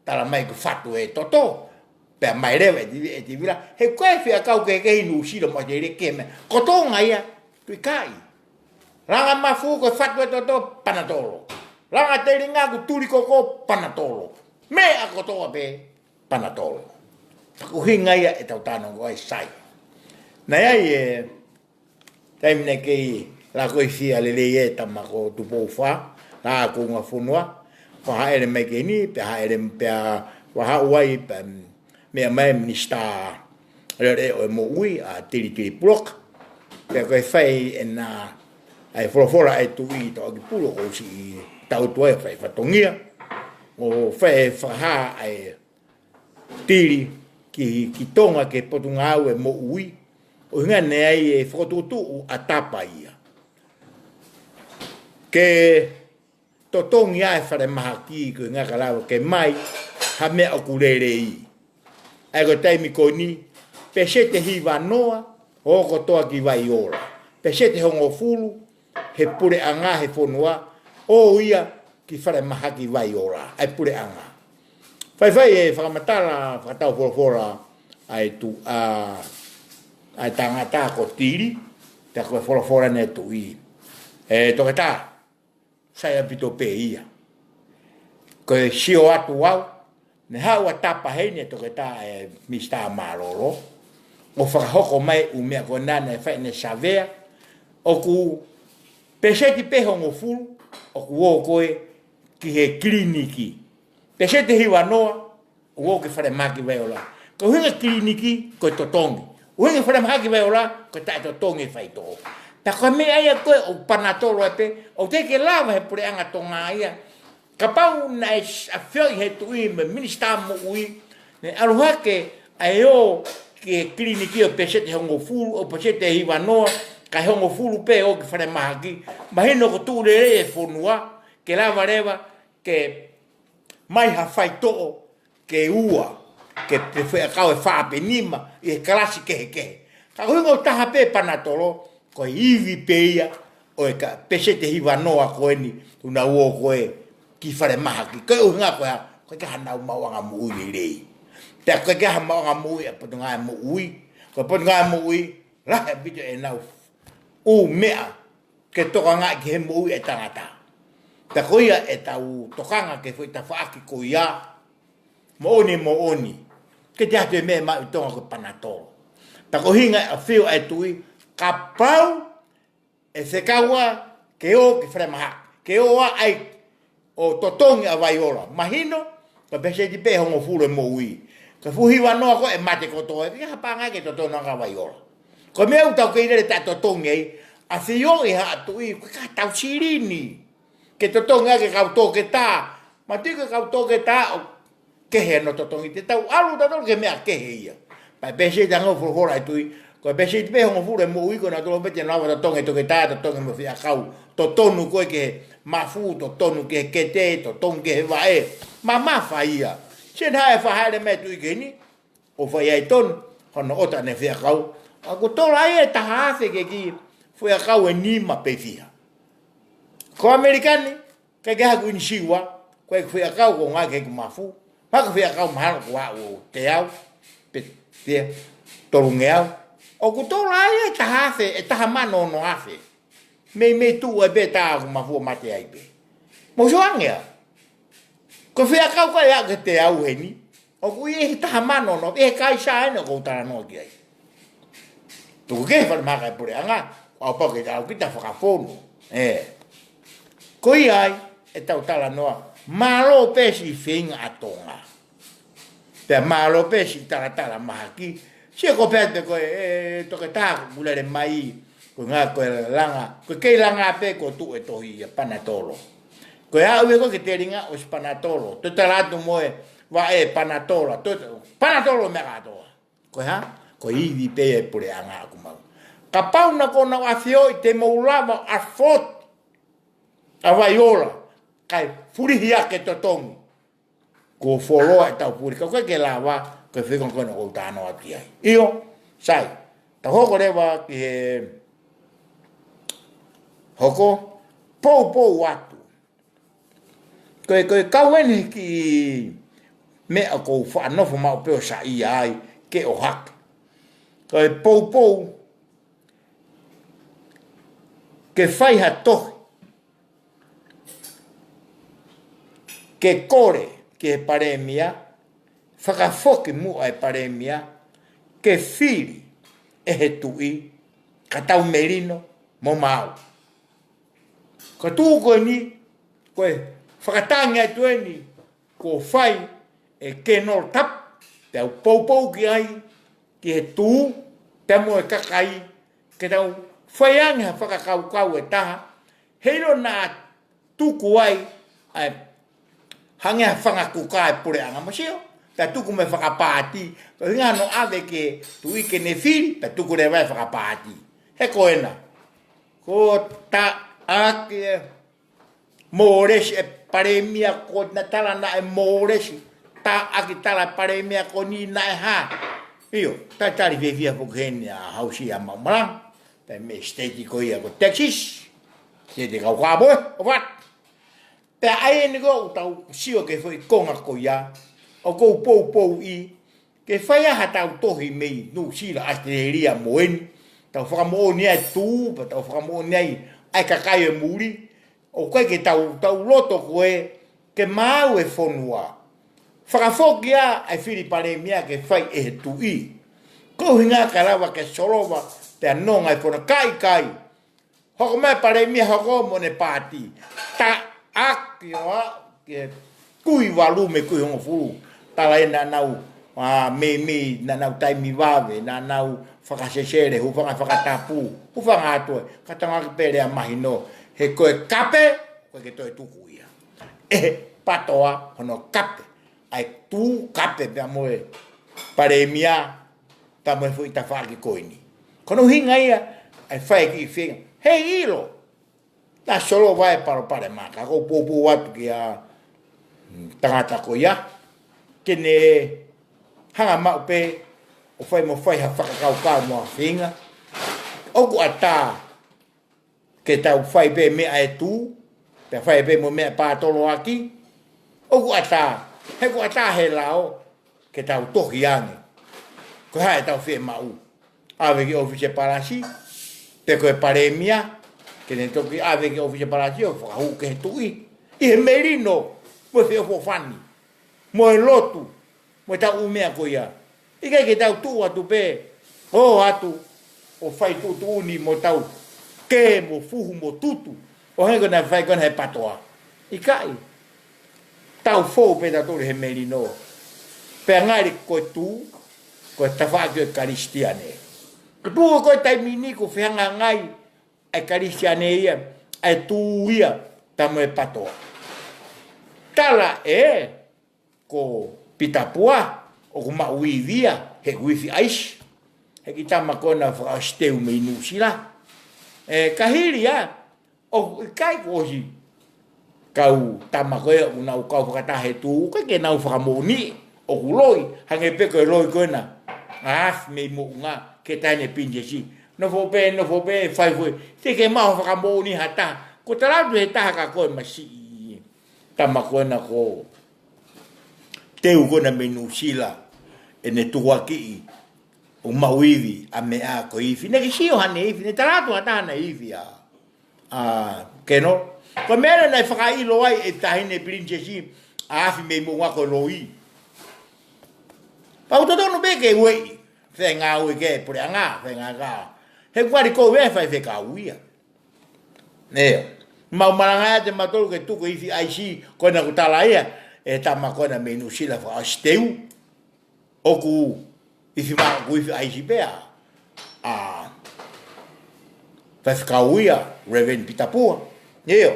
Tala mai ʻoku fatu e toto, pea mai leva e Etivi-, Etivila. He ko e fekau kehekehe ʻi Nuʻusila mo ʻAositelēlia ki he meʻa. Ko Tonga ia, tuʻi kai. Langa mafu ko e fatu e toto, Panatolo. Langa telinga ʻoku tuli koko, Panatolo. Meʻa kotoa pē, Panatolo. Pea ko e ʻuhinga ia ʻetau talanoa ko ē, Sai. Naʻe ʻi ai e taimi naʻe kei lakoifia lelei e tama ko Tupou Fā, Laʻā Kuonga Fonua, ko e hāʻele mai ki heni, pea hāʻele pea ʻalu ai, pea meʻa mai e minisitā leʻoleʻo e moʻui, ʻa Tilitili Puloka. Pea ko e fai ʻena ʻa e folofola ʻa e tuʻi Tauʻakipulu, ʻoku ou siʻi tau tuai fai fatongia, ʻo fai fakahā ʻa e tili ki, ki Tonga ke Potungāue Moʻui, ʻo hangē ai e fokotuʻutuʻu ʻa Tapa ia. Ke totongi ʻa e falemahaki ko e ngaahi kalava ke mai ha meʻa ʻoku lelei. ʻA ia ko e taimi ko eni, peseti hiva noa, ʻo kotoa ki Vaiola. Peseti hongofulu, he puleʻanga, he fonua, ʻo ia ki falemahaki Vaiola, ʻa e puleʻanga. Faifai e fakamatala, fakatau folofola, ʻa e tu, ʻa, ʻa e tangata ko Tili, ta ko e folofola ne tuʻi. E toketā, sai ʻaupito pē ia. Ko e sio atu au, ne haʻu ʻa Tapa heni e toketā e Misitā Mālōlō, ʻo fakahoko mai ʻū meʻa ko ena ne fai ne savea, ʻoku peseti pē hongofulu, ʻoku ō ko ē ki he kiliniki. Peseti hiva noa, ʻoku ō ki falemahaki Vaiola. Ko e ʻuhinga kiliniki, ko e totongi. ʻUhinga falemahaki Vaiola, ko e taʻetotongi e faitoʻo. Pea ko e meʻa ia ko ē ʻoku Panatolo ai pē, ʻoku teʻeki ke lava he puleʻanga Tonga ia. Kapau naʻe s-, ʻafioʻi he tuʻi mo e Minisitā Moʻui, ne ʻalu hake ʻa e ō ki he kiliniki ʻo peseti hongofulu, ʻo peseti hiva noa, kae hongofulu pē ō ki falemahaki, mahino ʻoku tuʻu lelei e fonua, ke lava leva, ke mai ha faitoʻo, ke ua, ke pe fai ʻakau ʻe fā pe nima, ʻi he kalasi kehekehe. Ka ko e ʻuhinga ʻoku taha pē Panatolo, ko e ivi pē ia, ʻo e ka peseti hiva noa ko eni, ʻoku nau ō ko ē ki falemahaki. Ko e ʻuhinga ko ia, ko e ka hanau maʻuʻanga moʻui lelei. Pea ko e ka ha maʻuʻanga moʻui ʻa Potungāue Moʻui, ko Potungāue Moʻui, lahi ʻaupito ʻenau ʻū meʻa, ke tokangaʻi ki he moʻui e tangata. Pea ko ia ʻetau tokanga ki he foʻi tafaʻaki ko ia, moʻoni, moʻoni. Ke te ʻatu e meʻa maʻu ʻi Tonga ko e Panatolo. Pea ko e ʻuhinga ʻafio ʻa e tuʻi, kapau ʻe fekau ā ke ō ki falemahaki, ke ō ā ai ʻo totongi ʻa Vaiola. Mahino, ko e peseti pē hongofulu e moʻui. Ko e fuʻu hiva noa ko ē ʻe mate kotoa, ʻikai ha paʻanga ke totongi ʻa Vaiola. Ko e meʻa ʻoku tau kei lele taʻetotongi ai, ʻafioʻi ʻe haʻa tuʻi, ko e ka tau silini. Ke totongi ʻaki e kau toketā, ma tui ko e kau toketā ʻoku kehe ʻenau totongi, te tau ʻalu tautolu ki he meʻa kehe ia. Pea peseti hongofulu folofola e tuʻi, ko e peseti pē hongofulu e moʻui ko ē nautolu pē te nau lava totongi e toketā, totongi mo e faiʻakau, totonu ko ē ki he mafu, totonu ki he kete, totonu ki he vaʻe, mamafa ia. Sai naʻe fakahā leva mai e tuʻi ko eni, ʻo fai ai tonu hono ʻota ʻene faiʻakau, ʻoku tola ai e taha afe ki he kiʻi faiʻakau ʻe nima pe fiha. Ko ʻAmelika ni, ʻikai ke ʻi ai ha kiʻi ʻinisiua, ko e faiʻakau ko e ngaahi kiʻi mafu, ma ko e faiʻakau mahalo ko e ʻū teau, pe, pe, tolungeau. ʻOku tola ai e taha afe, ʻe taha mano ono afe. Meimei tuʻu ai pē taha ʻoku mafu ʻo mate ai pē. Mou sio ange ā. Ko e faiʻakau ko ē ʻe aʻu ki he teau heni, ʻoku ʻi ai e taha mano ono, ʻi he kaisā eni ʻoku ou talanoa ki ai. Tuku ke falemahaki e puleʻanga, ʻo pau ke tau kita fakafonu. ʻE. Ko ia ai, ʻetau talanoa, mālō pē siʻi feinga ʻa Tonga. Pea mālō pē siʻi talatala mahaki, sio ko pē atu ko e, e, toketā ʻoku lele mai, ko e ngaahi ko e langa, ko e kei langa pē ko e tuʻu e tohi ia Panatolo. Ko e aʻu ia ko ē ki he telinga ʻosi Panatolo, toe tala atu mo e vaʻe Panatolo, toe, Panatolo meʻa kātoa. Ko e hā? Ko e ivi pē e puleʻanga ʻoku mau. Kapau naʻa ko ʻenau ʻafioʻi te mou lava ʻo afford ʻa Vaiola, kae fulihi ʻaki e totongi. Ko e fuoloa ʻetau puli, ka ʻoku ʻikai ke lava, ko e fika ko ena ʻoku ou talanoa ki ai. ʻIo, sai, tau hoko leva ki he hoko, poupou atu. Ko e, ko e kau eni ki he meʻa ʻoku ou faʻa nofo maʻu pē ʻo saiʻia ai, ke ʻohake. Ko e poupou, ke fai ha tohi, ke kole ki he palēmia, fakafoki muʻa e palēmia, ke fili ʻe he tuʻi, ka tau melino mo maau. Ka tuʻu ko eni, ko e fakatangi atu eni, kuo fai ʻe Kenolo Tapa, te u poupou ki ai, ki he tuʻi, pea mo e kakai, ke tau fai ange ha fakakaukau ʻe taha, heiʻilo naʻa tuku ai, ʻa e hangē ha fanga kuka ʻa e puleʻanga mo sio, pea tuku mei he fakapaati, ko e hinga hono ʻave ki he tuʻi ke ne fili, pea tuku leva e fakapaati. He ko ena, ko e taʻaki e mōlesi e palēmia ko ena, tala naʻe mōlesi, taʻaki tala e palēmia ko eni naʻe hā. ʻIo, talitali fiefia foki heni ʻa Hausi ʻa Maʻumalanga, pea mei he siteiti ko ia ko Texas, siteiti kau kapoe, ʻo fat. Pea ʻai eni ko ʻetau sio ki he foʻi konga ko ia, ʻoku ou poupouʻi ke fai ʻa haʻatau tohi mei Nuʻusila, ʻAositelēlia mo eni, tau fakamoʻoni ai e tū, pea tau fakamoʻoni ai ʻa e kakai ʻo e muli, ʻoku ʻikai ke tau, tau loto ko ē ke maau e fonua. Fakafoki ā ʻa e fili palēmia ke fai ʻe he tuʻi. Ko e ʻuhinga ka lava ke solova pea nonga e fonua, ka ʻikai. Hoko mai e palēmia hoko mo ʻene paati. Taʻaki ʻo aʻu ki he kui valu mei he kui hongofulu. Tala ē naʻa nau, ā, meimei naʻa nau taimi vave, naʻa nau fakasesele, hūfanga he fakatapu, hūfanga atu ē, ka tangaki pē lea mahino, he ko e kape, ʻoku ʻikai ke toe tuku ia. ʻE he PATOA hono kape, ʻa e tū kape pea mo e palēmia, pea mo e foʻi tafaʻaki ko eni. Ko hono ʻuhinga ia ʻa e fai e kiʻi feinga. Heiʻilo, naʻa solova e palopalema, ka ʻoku ou poupou atu kia, mm, tangata ko ia, ke ne hanga maʻu pē ʻo fai mo fai ha fakakaukau mo ha feinga. ʻOku ʻatā ke tau fai pē meʻa ʻe tū, pea fai pē mo e meʻa pātoloaki. ʻOku ʻatā, he ʻoku ʻatā he lao ke tau tohi ange ko e hā ʻetau fiemaʻu. ʻAve ki he ʻōfisi palasi, pe ko e palēmia, ke ne toki ʻave ki he ʻōfisi palasi ʻo fakahū ki he tuʻi, ʻi he melino mo e feʻofoʻofani mo e lotu, mo ʻetau ʻū meʻa ko ia. ʻIkai ke tau tuʻu atu pē, ō atu ʻo fai tuʻutuʻuni mo tau kē mo fuhu mo tutu, ʻo hangē ko ena naʻe fai ko ena ʻe he PATOA. ʻIkai. Tau fou pē tautolu he melino. Pea ngali ko e tū, ko e tafaʻaki ʻo e Kalisitiane. Ko e tū ko e taimi ni ʻoku fehangahangai ʻa e Kalisitiane ia, ʻa e tū ia, pea mo e PATOA. Tala ē, ko Pita Pua, ʻoku maʻu ivi ia he ʻoku ifi ʻaisi. He kiʻi tama ko ena fakaʻositeu mei Nuʻusila. ʻE, ka hili ia, ʻoku ʻikai kuo ʻosi kau tama ko ē ʻoku nau kau fakataha he tū, ʻikai ke nau fakamoʻoni, ʻoku loi, hangē pē ko e loi ko ena ʻa Afi mei Moʻunga ki he Taʻahine Pilinisesi. Nofo pē, nofo pē, fai foʻi, teʻeki ke maʻu ha fakamoʻoni ha taha. Ko e tala atu ʻe he taha ka ko e masiʻi tama ko ena ko Teu ko ena mei Nuʻusila, ʻene tukuakiʻi ʻo maʻu ivi ʻa meʻa ko e ifi. Naʻe ke sio haʻane ifi, naʻe tala atu ha taha naʻe ifi ʻa, ʻa Keno. Ko e meʻa naʻe fakaʻilo ai ʻe he Taʻahine Pilinisesi ʻa Afi mei Moʻunga ko e loi. Pau totonu pē ke ueʻi, fengāueʻi ki he puleʻanga, fengāueʻi. He kuali ko e faifekau ia. ʻIo. Mau malanga ʻiate mautolu ke tuku e ifi ʻaisi, ko ena ʻoku tala ia ʻe he tama ko ena mei Nuʻusila fakaʻosi teu. ʻOku ifi ma-, ʻoku ifi ʻaisi pē ʻa, ʻa faifekau ia, Reverend Pita Pua. ʻIo.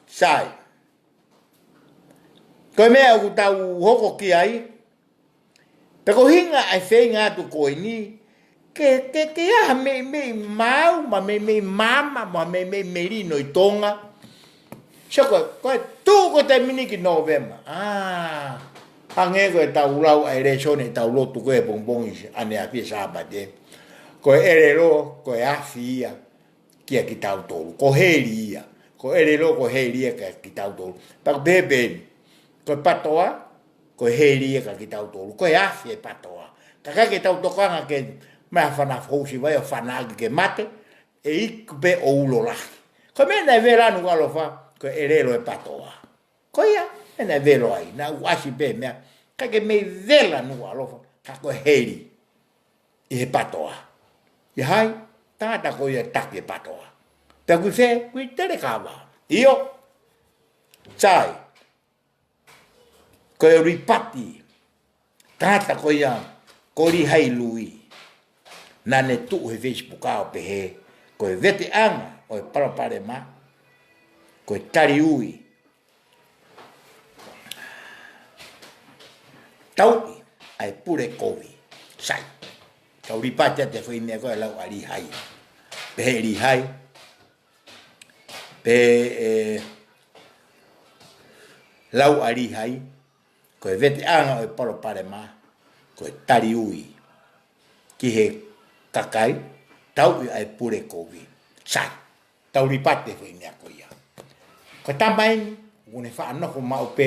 Sai. Ko e meʻa ʻoku tau hoko ki ai, pea ko e ʻuhinga ʻa e feinga atu ko eni, ke, ke, ke ʻi ai ha meimei maau, mo ha meimei maama, mo ha meimei melino ʻi Tonga. So ko, ko e tuʻu ko e taimi ni ki Nōvema. ʻĀ, hangē ko ʻetau lau ʻa e lēsoni ʻetau lotu ko ē he pongipongi ʻaneafi Sāpate. Ko e ʻelelo, ko e afi ia kia kitautolu. Ko heli ia. Ko e ʻelelo ko heli ia kia kitautolu. Pea ʻoku pehē pē eni. Ko e PATOA, ko heli ia kia kitautolu. Ko e afi e PATOA. Ka ʻikai ke tau tokanga ke mai ha fana housi vai ʻo fanaʻaki ke mate, ʻe iku pē ʻo ulo lahi. Ko e meʻa naʻe vela Nukuʻalofa, ko e ʻelelo e PATOA. Ko ia, meʻa naʻe vela ai, naʻa ku ʻasi pē meʻa, ʻikai ke mei vela Nukuʻalofa, ka ko e heli ʻi he PATOA. ʻI hai, tangata ko ia taki e PATOA. Pea kui fē, kui Telekava. ʻIo, sai. Ko e ʻulu pati, tangata ko ia, ko Lihai Lui. Naʻa ne tuʻu he Facebook ʻo pehē, ko e veteʻanga ʻo e palopalema, ko e taliui, tauʻi ʻa e pule kovi. Sai. Kau lipati atu e foʻi meʻa ko ē lau ʻa Lihai. Pehē ʻe Lihai, pehē ʻe lau ʻa Lihai, ko e veteʻanga ʻo e palopalema ko e taliui ki he kakai, tauʻi ʻa e pule kovi. Sai. Tau lipati e foʻi meʻa ko ia. Ko e tama eni, ʻoku ne faʻa nofo maʻu pē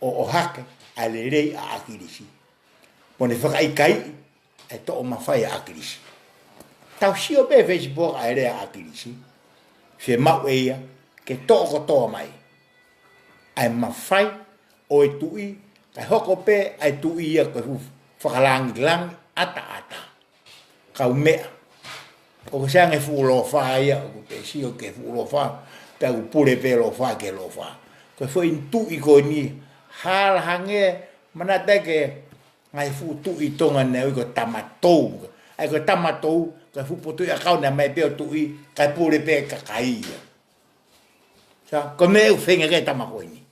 ʻo ʻohake ʻa e lelei ʻa ʻAkilisi, mo ne fakaʻikaiʻi ʻa e toʻo mafai ʻa ʻAkilisi. Tau sio pē Facebook ʻa e lea ʻa ʻAkilisi, fiemaʻu ʻe ia ke toʻo kotoa mai ʻa e mafai ʻo e tuʻi, kae hoko pē ʻa e tuʻi ia ko e fuʻu fakalangilangi ʻataʻatā. Kau meʻa. ʻOku ʻikai ke fuʻu lofa ia, ʻoku te sio ki he fuʻu lofa, pea ʻoku pule pē lofa ki he lofa. Ko e foʻi tuʻi ko eni, hala hangē, manatu ki he ngaahi fuʻu tuʻi Tonga naʻe ui ko e tamatou. ʻA ia ko e tamatou, ko e fuʻu potuʻi ʻakau naʻe ʻomai pē ʻo tuʻi, kae pule pē kakai ia. Sai, ko e meʻa ʻoku feinga ki ai e tama ko eni.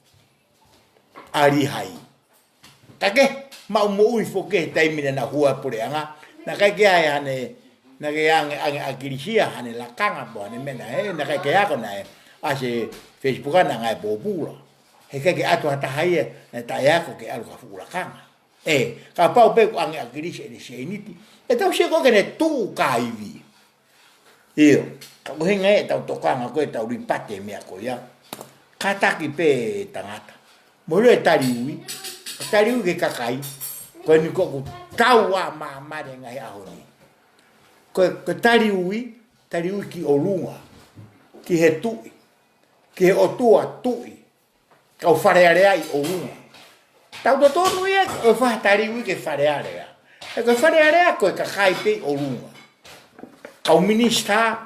ʻA Lihai. Kae kehe, maʻu moʻui foki he taimi naʻa na hū ai e puleʻanga. Naʻe ʻikai ke ʻi ai haʻane, naʻe ʻikai ke ange, ange ʻa ʻAkilisi ia haʻane lakanga pe ko haʻane meʻa naʻe, naʻe ʻikai ke ako naʻe, ʻasi he Facebook naʻe ngāue pōpula. He ʻikai ke ʻatu ha taha ia, naʻe taʻeako ke ʻalu ki ha fuʻu lakanga. ʻE, kapau pē ʻoku ange ʻe ʻAkilisi ʻene sēniti, ʻe tau sio ko ē ke ne tuʻu ka ivi. ʻIo, ka ko e ʻuhinga ia ʻetau tokanga ko ē ʻetau lipati e meʻa ko ia. Kātaki pē e tangata. Mou ʻilo e taliui, e taliui ki he kakai, ko eni ko ē ʻoku tau ʻā māmani he ngaahi ʻaho ni. Ko e, ko e taliui, taliui ki ʻolunga, ki he tuʻi, ki he ʻOtua tuʻi, kau Fale Alea ʻi ʻolunga. Tau totonu ia ʻo fai ha taliui ki he Fale Alea. He ko e Fale Alea ko e kakai pē ʻi ʻolunga. Kau minisitā,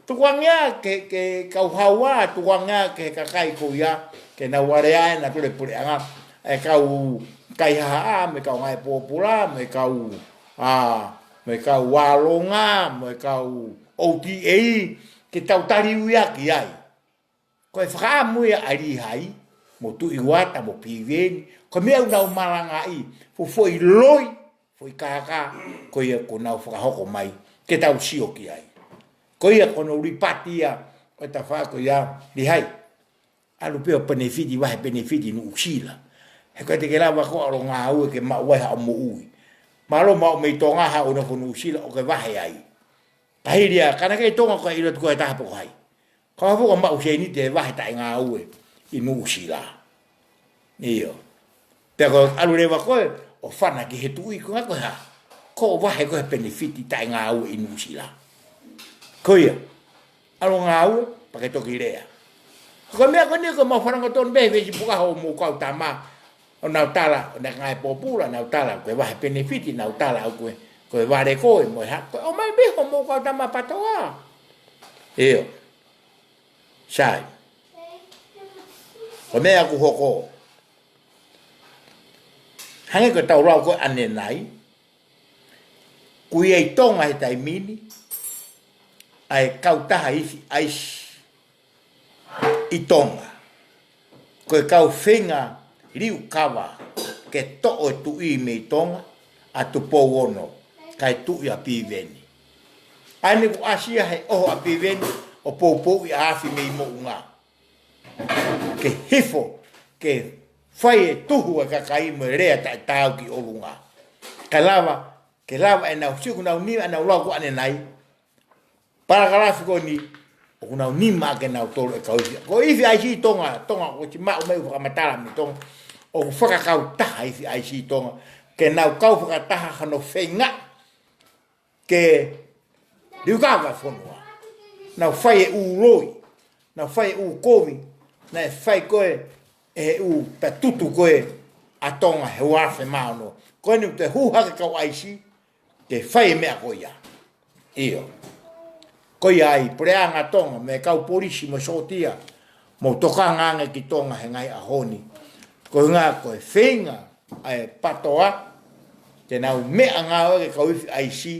tukuange ia ki he, ki he kau haua, tukuange ia ki he kakai ko ia, ke nau alea ʻenau pulepuleʻanga, e kau kaihaʻa, mo e kau ngāue pōpula, mo e kau, ā, mo e kau ʻalonga, mo e kau O T A, ke tau taliui ʻaki ai. Ko e fakaʻamu ia ʻa Lihai, mo Tuʻi Uata, mo Piveni, ko e meʻa ʻoku nau malangaʻi, fuʻu foʻi loi, foʻi kākā, ko ia ʻoku nau fakahoko mai, ke tau sio ki ai. Ko ia ko hono lipati ia, ko e tafaʻaki ko ia, Lihai. ʻAlu pē ʻo penefiti, vahe penefiti Nuʻusila. He ʻikai te ke lava koe ʻo ngāue ke maʻu ai haʻo moʻui. Mālō maʻu mei Tonga haʻo nofo Nuʻusila ʻo ke vahe ai. Ka hili ia, ka naʻe ʻikai Tonga ko ē ʻilo atu ko e taha pe ko hai. Ka ʻoua foki ʻo maʻu sēniti he vahe taʻengāue ʻi Nuʻusila. ʻIo. Pea ko e ʻalu leva koe ʻo fana ki he tuʻi ko e hā koā? Ko e vahe ko ē penefiti taʻengāue ʻi Nuʻusila. Ko ia. ʻAlu ngāue, pea ke toki lea. Ko e meʻa ko eni ko e mau fanongo tonu pē he Facebook ʻa hoʻomou kau tama. ʻO nau tala, ʻo nau ngāue pōpula, nau tala, ko e vahe penefiti, nau tala, ko e, ko e vale ko ē, mo e hā, ko e ʻomai pē hoʻomou kau tama PATOA. ʻIo. Sai. Ko e meʻa ʻoku hoko. Hangē ko ʻetau lau ko ē ʻanenai, ʻoku ʻi ai ʻi Tonga he taimi ni, ʻa e kautaha ifi ʻaisi ʻi Tonga. Ko e kau feinga liukava ke toʻo e tuʻi mei Tonga, ʻa Tupou Ono, kae tuʻi ʻa Piveni. ʻA eni kuo ʻasi ia he ʻoho ʻa Piveni, ʻo poupouʻi ʻa Afi mei Moʻunga. Ke hifo, ke fai e tuhu e kakai mo e lea taʻetaau ki ʻolunga. Kae lava, ke lava ʻenau sio, ʻoku nau nima ʻenau lau ko ē ʻanenai. Palakalafi ko eni, ʻoku nau nima ʻaki ʻenau tolo e kau ifi. Ko e ifi ʻaisi ʻi Tonga, Tonga, ʻoku ʻosi maʻu mai ʻū fakamatala mei Tonga. ʻOku fakakautaha ifi ʻaisi ʻi Tonga. Ke nau kau fakataha hano feinga ke liukava e fonua. Nau fai e ʻū loi, nau fai e ʻū kovi, naʻe fai ko ē ʻe he ʻū patutu ko ē ʻa Tonga he ua afe mā ono. Ko eni ʻoku toe hū hake kau ʻaisi, ke fai e meʻa ko ia. ʻIo. Ko ia ai, Puleʻanga Tonga, mo e kau polisi, mo e sōtia, mou tokanga ange ki Tonga he ngaahi ʻaho ni. Ko e ʻuhinga ko e feinga ʻa e PATOA, ke nau meʻangāueʻaki e kau ifi ʻaisi,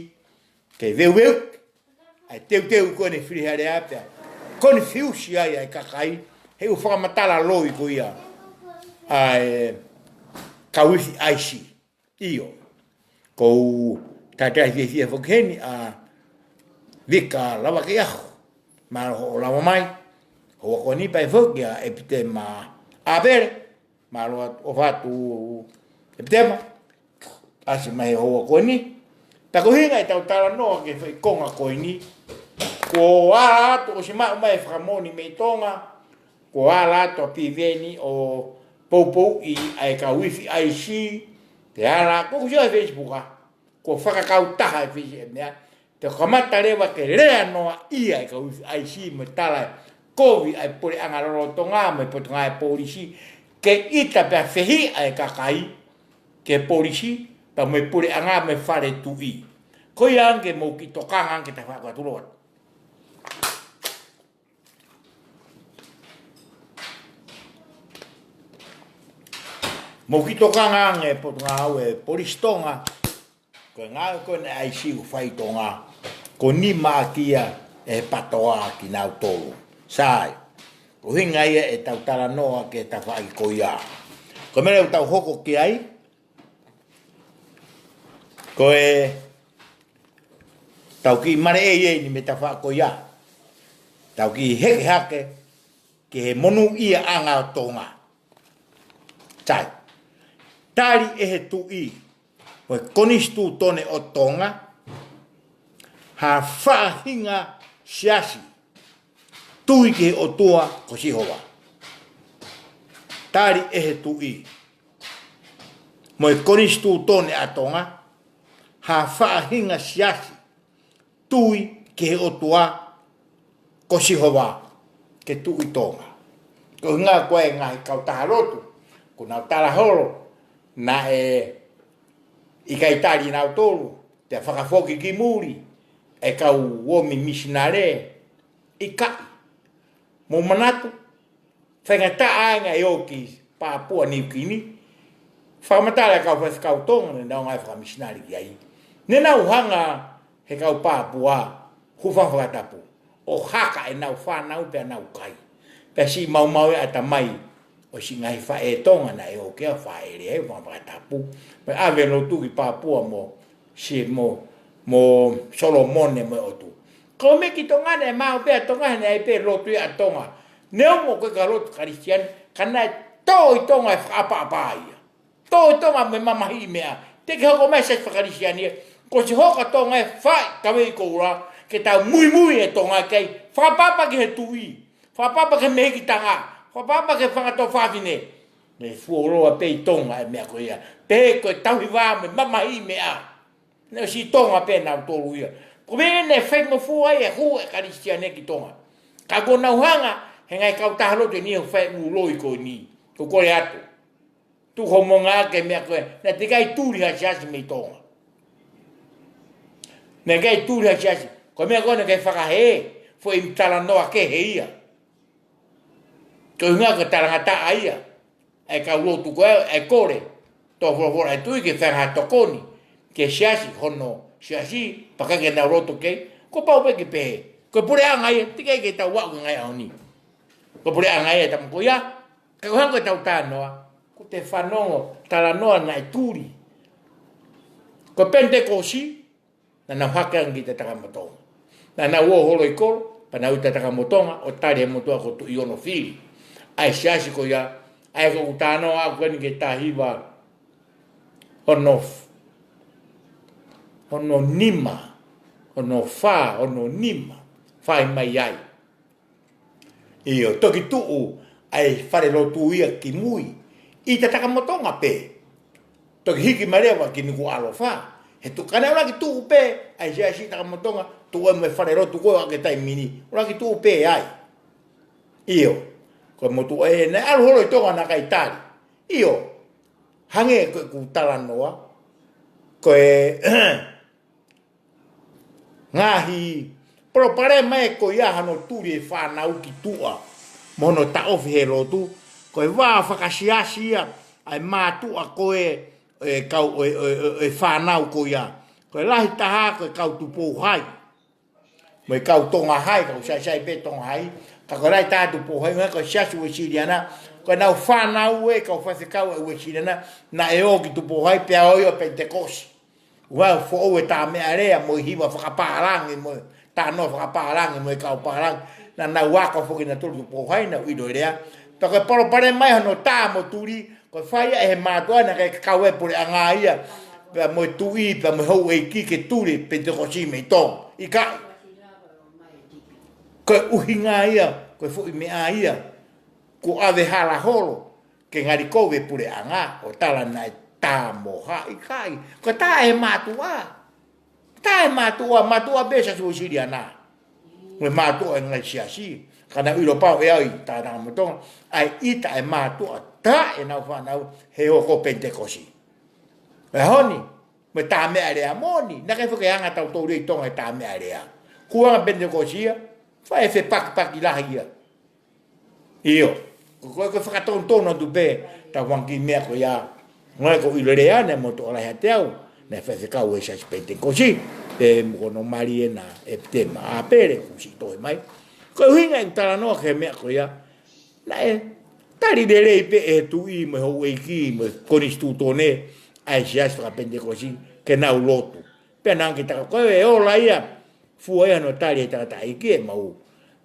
ke veuveuki ʻa e teuteu ko eni fili he alea pea konifiusi ai ʻa e kakai, he ʻū fakamatala loi ko ia ʻa e kau ifi ʻaisi. ʻIo. Ko u talitali fiefia foki heni ʻa Vika Lavakeaho. Mālō hoʻo lava mai. Hoʻo ako ni pea foki ʻa ʻEpitema ʻApele. Mālō ʻofa atu ʻEpitema. ʻAsi mai he hoʻo ako ni. Pea ko e ʻuhinga ʻetau talanoa ki he foʻi konga ko eni. Kuo ala atu ʻosi maʻu mai e fakamoʻoni mei Tonga. Kuo ala atu ʻa Piveni ʻo poupouʻi ʻa e kau ifi ʻaisi. Pea ala, ko u sio he Facebook ʻa. Kuo fakakautaha e fisi e meʻa. Te u kamata leva ke lea noa ia e kau ifi ʻaisi mo e tala e kovi ʻa e puleʻanga lolotonga mo e Potungāue Polisi. Ke ʻita pea fehiʻa e kakai ki he polisi, pea mo e puleʻanga mo e fale tuʻi. Ko ia ange mou kiʻi tokanga ange ke ta faʻa kua tulo atu. Mou kiʻi tokanga ange Potungāue Polisi Tonga, ko e ngāue ko eni ʻaisi ʻoku fai ʻi Tonga, ko e nima ʻaki ia ʻe he patoa kinautolu. Sai, ko e ʻuhinga ia ʻetau talanoa ki he tafaʻaki ko ia. Ko e meʻa ʻoku tau hoko ki ai, ko e tau kiʻi maleʻei eni mei he tafaʻaki ko ia. Tau kiʻi heke hake ki he monūʻiaʻanga ʻo Tonga. Sai. Tali ʻe he tuʻi mo e konisitūtone ʻo Tonga ha faʻahinga siasi tui ki he ʻOtua ko Sihova. Tali ʻe he tuʻi mo e konisitūtone ʻa Tonga ha faʻahinga siasi tui ki he ʻOtua ko Sihova ke tuʻi Tonga. Ko e ʻuhinga ko e ngaahi kautaha lotu, ko nau tala holo, naʻe ʻikai tali nautolu, pea fakafoki ki muli e kau ʻomi misinale, ʻikai. Mou manatu, faingataʻa ange ʻa e ō ki Papua New Guinea, fakamatala e kau faifekau Tonga, ne nau ngāue fakamisinale ki ai. Ne nau hanga he kau Papua, hūfanga fakatapu. ʻO haka ʻenau fānau pea nau kai. Pea siʻi maumau e ʻatamai ʻo siʻi ngaahi faʻē Tonga naʻe ō ki ai ʻo fāʻele ai, hūfanga fakatapu. Pea ʻave lotu ki Papua mo si mo, mo Solomone mo e ʻOtua. Ko e meʻa ki Tonga naʻe maʻu pē ʻa Tonga, naʻe ʻi ai pē lotu ia ʻa Tonga. Neongo ko e kau lotu Kalisitiane, ka naʻe tō ʻi Tonga e fakaʻapaʻapa ia. Tō ʻi Tonga mo e mamahiʻi meʻa. Teʻeki hoko mai e siasi faka-Kalisitiane ia. Kuo ʻosi hoko ʻa Tonga e faʻi kavei koula, ke tau muimui e Tonga ki ai. Fakaʻapaʻapa ki he tuʻi. Fakaʻapaʻapa ki he mehikitanga. Fakaʻapaʻapa ki he fanga tuofāfine. Ne fuoloa pē ʻi Tonga e meʻa ko ia. Pehē ko e tauhi vā mo e mamahiʻi meʻa. Naʻe ʻosi ʻi Tonga pē nautolu ia. Ko e meʻa naʻe faingofua ai e hū e Kalisitiane ki Tonga. Ka kuo nau hanga, he ngaahi kautaha lotu eni ʻoku fai ʻū loi ko eni. Ko e kole atu. Tuku hoʻo moʻunga ki he meʻa ko ē. Naʻe teʻeki ai tuli ha siasi mei Tonga. Naʻe ʻikai tuli ha siasi. Ko e meʻa ko ē naʻe ʻikai fakahē. Foʻi talanoa kehe ia. Ko e ʻuhinga ko e talangataʻa ia ʻa e kau lotu ko ē, ʻa e kole. Tō folofola ʻa e tuʻi ke fai ha tokoni ki he siasi, hono siasi, pea ʻikai ke nau lotu ki ai, kuo pau pē ke pehē. Ko e puleʻanga ia, teʻeki ai ke tau aʻu ki he ngaahi ʻaho ni. Ko e puleʻanga ia ʻa e tama ko ia, ka ko e hangē ko ʻetau talanoa, kuo te fanongo talanoa naʻe tuli. Ko e Penitekosi, naʻa nau hake ange ki Tatakamotonga. Naʻa nau ō holo ʻi kolo, pea nau ʻi Tatakamotonga, ʻo tali e motuʻa ko Tuʻiono Fili. ʻA e siasi ko ia, ʻa ia ko ʻeku talanoa ʻaʻaku eni ki he taha hiva ono f-, ono nima, ono fā, ono nima, fai mai ai. ʻIo, toki tuʻu ʻa e fale lotu ia ki mui. ʻI Tatakamotonga pē. Toki hiki mai leva ki Nukuʻalofa. He tuʻu, ka naʻe ʻuluaki tuʻu pē ʻa e siasi Tatakamotonga, tuʻu ai mo e fale lotu ko ē ʻa e taimi ni. ʻUluaki tuʻu pē ai. ʻIo. Ko e motuʻa ē, naʻe ʻalu holo ʻi Tonga naʻe ʻikai tali. ʻIo. Hangē ko ʻeku talanoa. Ko e ngaahi palopalema ē ko ia hano tuli e fānau ki tuʻa mo hono taʻofi he lotu. Ko e vā fakasiasi ia ʻa e mātuʻa ko ē, e kau, e, e, e, e fānau ko ia. Ko e lahi taha ko e kau Tupou Hai. Mo e kau Tonga Hai, kau saisai pē Tonga Hai. Ka ko e lahi taha Tupou Hai, ko e siasi Uēsiliana, Ko ʻenau fānau ē kau faifekau ʻa e Uēsiliana, naʻe ō ki Tupou Hai pea ō ʻo Penitekosi. ʻOku foʻou e tā meʻalea mo e hiva fakapālangi mo e talanoa fakapālangi mo e kau pālangi. Naʻa nau ako foki nautolu Tupou Hai, nau ʻilo e lea. Pea ko e palopalema ia hono tā mo tuli, ko e fai ia ʻe he mātuʻa naʻe ʻikai ke kau ai e puleʻanga ia. Pea mo e tuʻi, pea mo e houʻeiki ke tuli Penitekosi mei Tonga. ʻIkai. Ko e ʻuhinga ia, ko e foʻi meʻa ia. Kuo ʻave hala holo ke ngali kovi e puleʻanga ʻo tala naʻe tā mo ha, ʻikai. Ko e tā ʻe he mātuʻa. Tā ʻe he mātuʻa, mātuʻa pē Siasi Uēsiliana. Mo e mātuʻa ʻo e ngaahi siasi. Ka nau ʻilo pau ʻe au ʻi Tonga mo Tonga, ʻa e ʻita ʻa e mātuʻa tā ʻenau fānau he hoko Penitekosi. ʻE honi, mo e tā meʻalea moʻoni, naʻe ʻikai foki ke anga tautolu ʻi Tonga e tā meʻalea. Kuo anga Penitekosi ia, fai e fepakipaki lahi ia. ʻIo, ko, ko, ko e fakatonutonu atu pē, tau fanga kiʻi meʻa ko ia, ngoi ko ʻIlo Lea naʻe motuʻa lahi ʻiate au, naʻe faifekau he Siasi Penitekosi, pea mo hono mali ʻena ʻEpitema ʻApele, kuo ʻosi tohi mai. Ko e ʻuhinga ʻeku talanoa ki he meʻa ko ia, naʻe tali lelei pē ʻe he tuʻi mo e houʻeiki mo e konisitūtone ʻa e Siasi fakapenitekosi ke nau lotu. Pea naʻe ʻikai ke taka ko e ola ia, fua ia hono tali ʻe he tangataʻeiki ʻemau,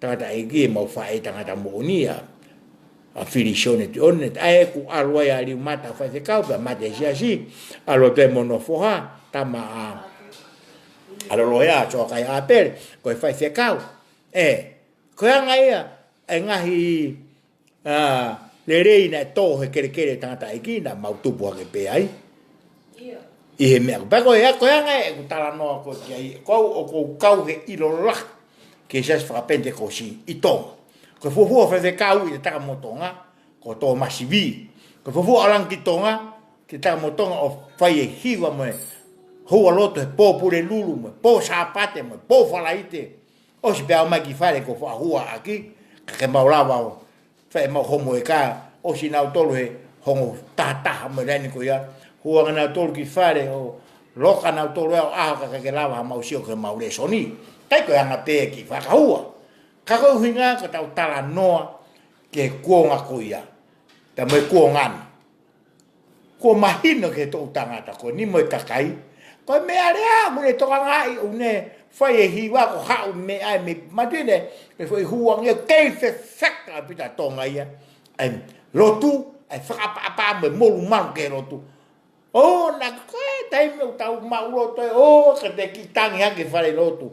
tangataʻeiki ʻemau faʻētangata moʻoni ia, ʻa Fili Sione Tione, ʻa ē kuo ʻalu ai ʻa Liumata faifekau, pea mate e siasi, ʻalu atu ai mo hono foha, tama ʻa, ʻa Lolohe ʻa Soakai ʻApele, ko e faifekau. ʻE, ko e anga ia, e ngaahi, ʻa, lelei naʻe tō he kelekele tangataʻeiki naʻa mau tupu hake pē ai. ʻI he meʻa, pea ko e, ko e anga ʻeku talanoa ko ē ki ai, ko au ʻoku ou kau he ʻilo lahi ki he Siasi fakapenitekosi ʻi Tonga. Ko e fuofua faifekau ʻi he Tangata mo Tonga, ko Tōmasi Vī. Ko e fuofua ʻalu ange ki Tonga, ki he Tangata mo Tonga ʻo fai e hiva mo e houa lotu he pō Pulelulu mo e pō Sāpate mo e pō Falaite. ʻOsi pea ō mai ki fale ko faʻa hua ʻaki, ka ke mau lava ʻo fai ʻemau homo ʻeka, ʻosi nautolu he ongo taha taha mo e laine ko ia, hū ange nautolu ki fale ʻo loka nautolu ʻo ʻaho ka ʻikai ke lava haʻamau sio ki heʻemau lēsoni. ʻIkai ko e anga pē ki fakahua. Ka ko e ʻuhinga ko ʻetau talanoa ki he kuonga ko ia. Pea mo e kuonga ni. Kuo mahino ki he toʻu tangata ko eni mo e kakai. Ko e meʻalea, ʻoku ne tokangaʻi, ʻoku ne fai e hiva ko e haʻu mei ai mei Matine, mei foʻi huangi ʻoku kei fefeka ʻa Pita Tonga ia. ʻA e lotu, ʻa e fakaʻapaʻapa mo e molumalu ki he lotu. ʻO, naʻa ko e taimi ʻoku tau maʻu lotu ai, ʻo, ka te kiʻi tangi hake fale lotu.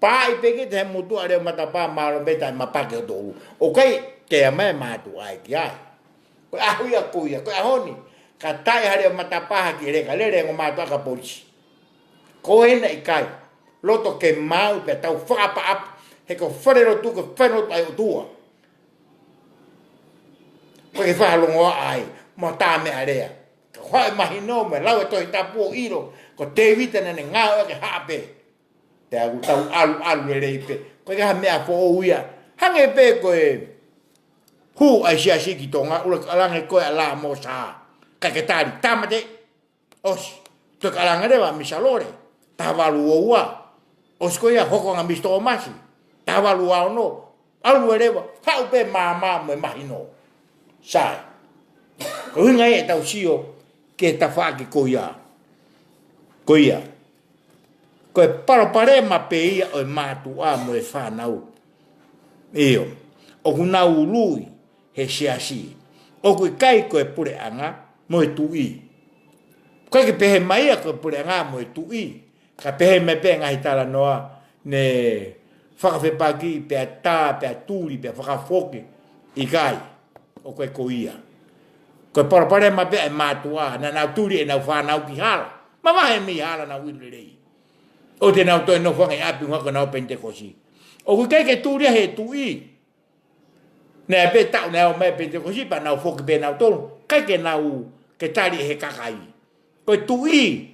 Pāʻi pē ki he motuʻa leo matapā mālō mei taʻe mapake ʻo tolu. ʻOku ʻikai ke ʻa mai mātuʻa ai ki ai. Ko e ʻaho ia ko ia, ko e ʻaho ni. Ka taʻe ha leo matapā ha kiʻi leka lele ongo mātuʻa ka polisi. Ko ena ʻikai. Loto ke maʻu pea tau fakaʻapaʻapa. He ko fale lotu, ko fale lotu ʻa e ʻOtua. Ko e ke fakalongoaʻa ai, mo tā meʻalea. Ka ko e mahino, mo e lau e Tohi Tapu ʻo ʻilo, ko Tēvita naʻa ne ngāueʻaki e haʻape. Pea ʻoku tau ʻalu, ʻalu lelei pē. Ko e ka ha meʻa foʻou ia. Hangē pē ko e hū ʻa e siasi ki Tonga, ʻuluaki ʻalu ange ko e ʻa Lāmosa. ʻIkai ke tali, tāmate, ʻosi. Toe ʻalu ange leva Misa Lole, taha valu ua ua. ʻOsi ko ia hoko ange Misa Tōmasi, taha valu ua ono. ʻAlu ʻe leva, haʻu pē māmā mo e mahino. Sai. Ko e ʻuhinga ia ʻetau sio ki he tafaʻaki ko ia. Ko ia. Ko e palopalema pē ia ʻo e mātuʻa mo e fānau. ʻIo. ʻOku nau ului he siasi. ʻOku ʻikai ko e puleʻanga mo e tuʻi. ʻIkai ke pehē mai ia ko e puleʻanga mo e tuʻi. Ka pehē mai pē ngaahi talanoa ne fakafepaki pea tā, pea tuli, pea fakafoki. ʻIkai. ʻOku ʻikai ko ia. Ko e palopalema pē ʻa e mātuʻa, naʻa nau tuli ʻenau fānau ki hala. Mavahe mei hala nau ʻilo lelei. ʻO te nau toe nofo ange ʻi ʻapi ʻuhinga ko ʻenau Penitekosi. ʻOku ʻikai ke tuli ia he tuʻi. Naʻe pē taʻu naʻe ō mai Penitekosi pea nau foki pē nautolu. ʻIkai ke nau ke tali ʻe he kakai. Ko e tuʻi,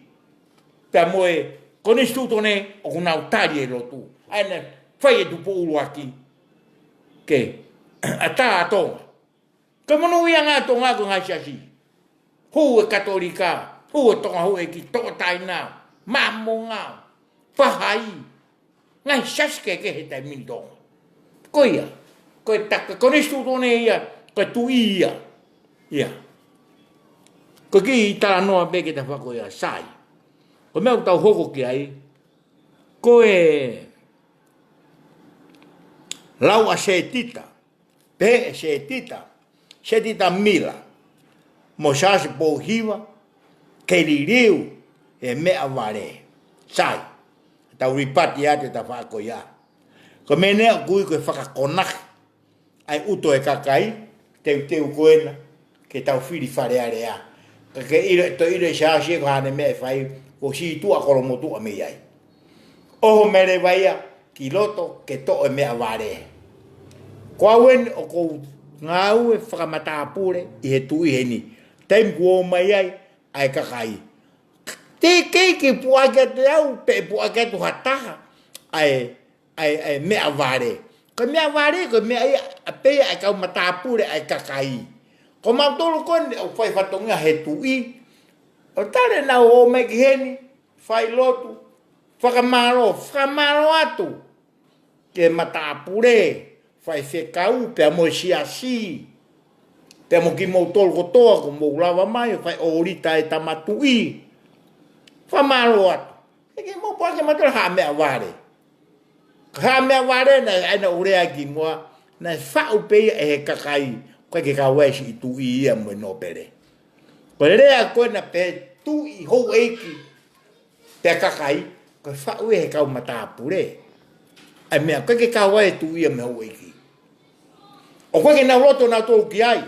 pea mo e konisitūtone ʻoku nau tali e lotu. ʻA ia naʻe fai e tupu ʻuluaki. Ke, ʻatā ʻa Tonga. Ko e monūʻiaʻanga ʻa Tonga ko e ngaahi siasi. Hū e Katolika, hū e Tonga Houʻeiki, Tokotaha, Māmonga, Pahai. Ngaahi siasi kehekehe he taimi ni ʻi Tonga. Ko ia, ko e taka konisitūtone ia, ko e tuʻi ia. Ia. Ko e kiʻi talanoa pē ke ta fakakoia, sai. Ko e meʻa ʻoku tau hoko ki ai, ko e lau ʻa Setita, pehē ʻe Setita, Setita Mila, mo Siaosi Pouhiva, ke liliu e meʻavale. Sai. Tau lipati atu ʻeta fakakoia. Ko e meʻa ʻoku ui ko e fakakonaki ʻa e ʻuto e kakai, teuteu ko ena, ke tau fili Fale Alea. Ka ke ʻilo, toe ʻilo ʻe Siaosi ko e hā ʻene meʻa ʻe fai, ko e sītuʻa kolomotuʻa mei ai. ʻOho mai leva ia ki loto ke toʻo e meʻavale. Ko au eni ʻoku ou ngāue fakamatāpule ʻi he tuʻi heni. Taimi kuo ō mai ai ʻa e kakai. Teʻeki ke puʻaki atu au, pe puʻaki atu ha taha ʻa e ʻa e, ʻa e meʻavale. Ko e meʻavale, ko e meʻa ia ʻa pē ia ʻa e kau matāpule ʻa e kakai. Ko mautolu ko eni ʻoku fai fatongia he tuʻi. ʻO tali ʻenau ō mai ki heni, fai lotu, fakamālō, fakamālō atu ki he matāpule, faifekau, pea mo e siasi, pea mo kimoutolu kotoa kuo mou lava mai, fai ʻōlita e tama tuʻi. Fakamālō atu. He ke mou pake mautolu ha meʻavale. Ka ha meʻavale naʻe, ʻa ia naʻa ku lea ki muʻa, naʻe faʻu pē ia ʻe he kakai, ʻoku ʻikai ke kau ai siʻi tuʻi ia mo e nōpele. Ko e lea ko ena pē tuʻi, houʻeiki, pea kakai, ko e faʻu ia ʻe he kau matāpule. ʻA e meʻa, ʻoku ʻikai ke kau ai e tuʻi ia mo e houʻeiki. ʻOku ʻikai ke nau loto nautolu ki ai.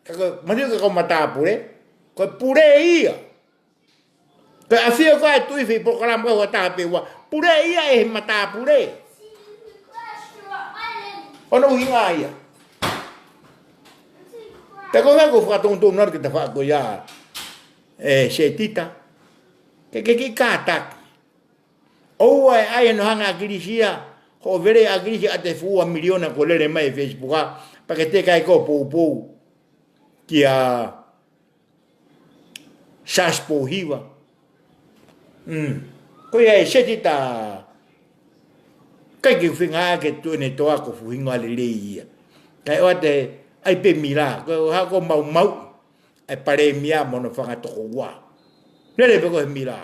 Ka ko e maliu ki he kau matāpule, ko e pule ia. Ko e ʻafio ko ē ʻa e tuʻi fei polokalama ko ē ʻo taha pe ua. Pule ia ʻe he matāpule. ʻO hono ʻuhinga ia. Pea ko e meʻa ʻoku ou fakatonutonu atu ke ta fakakoia, ē, Setita. Ke, ke kiʻi kātaki. ʻOua ʻe ʻai hono hanga ʻe ʻAkilisi ia, hoʻo vele ʻa ʻAkilisi ʻa e fua miliona kuo lele mai ʻi he Facebook, pea ke teʻeki ai ke ke poupou kia Siaosi Pouhiva. Mm. Ko ia ʻe Setita, ʻikai ke u feinga ke tuʻu ʻene toa ko e fuʻu hingoa lelei ia. Kae ʻoua te ʻai pē Mila, ko e hā ko e maumau ʻa e palēmia mo hono fanga tokoua. Lele pē ko e Mila.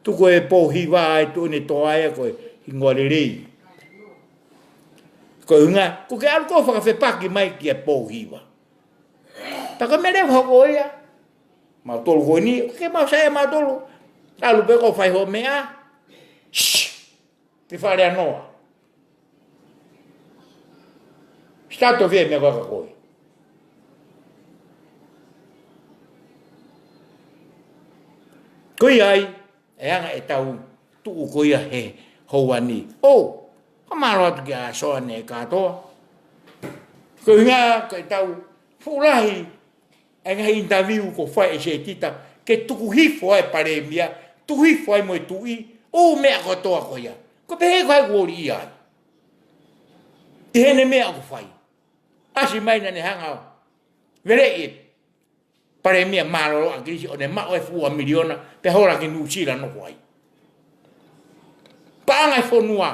Tuku ʻe Pouhiva ʻa e tuʻu ʻene toa ia ko e hingoa lelei. Ko e ʻuhinga, ʻoku ke ʻalu koe ʻo fakafepaki mai kia Pouhiva. Pea ko e meʻa leva hoko ia. Mautolu ko eni, ʻoku ʻikai ke mau saiʻia mautolu. ʻAlu pē koe ʻo fai hoʻo meʻa. Shh! Te fale anoa. Start of e meʻa ko ē ka ko ē. Ko ia ai, ʻe anga ʻetau tuʻu ko ia he houa ni. ʻO, fakamālō atu kia Soane kātoa. Ko e ʻuhinga, ko ʻetau fuʻu lahi ʻa e ngaahi interview kuo fai ʻe Setita, ke tuku hifo ai e palēmia, tuku hifo ai mo e tuʻi, ʻū meʻa kotoa ko ia. Ko e pehē ko hai kuo ʻi ai. ʻI heʻene meʻa ʻoku fai. ʻAsi mai naʻa ne hanga ʻo veleʻi e palēmia mālōlō ʻa ʻAkilisi ʻo ne maʻu e fua miliona, pea hola ki Nuʻusila ʻo nofo ai. Paʻanga e fonua.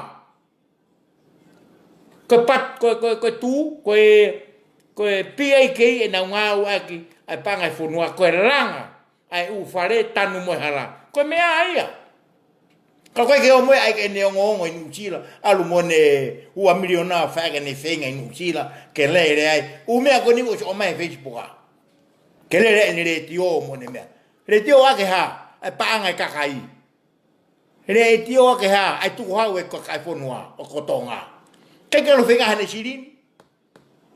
Ko e pat-, ko e, ko e, ko e tū, ko e, ko e P A K ʻenau ngāueʻaki ʻa e paʻanga e fonua, ko e langa ʻa e ʻū fale tanu mo e hala. Ko e meʻa ia. Ka ko e ke ō mo e ʻai ke ne ongoongo ʻi Nuʻusila, ʻalu mo ʻene ua miliona ʻo fai ke ne feinga ʻi Nuʻusila, ke lele ai. ʻŪ meʻa ko eni ʻosi ʻomai he Facebook ā. Ke lele ai ʻene letiō mo ʻene meʻa. Letiō ʻaki e hā, ʻa e paʻanga e kakai. Letiō ʻaki e hā, ʻa e tukuhau e kakai fonua ʻo ko Tonga. ʻIkai ke ʻalu ʻo feinga haʻane silini.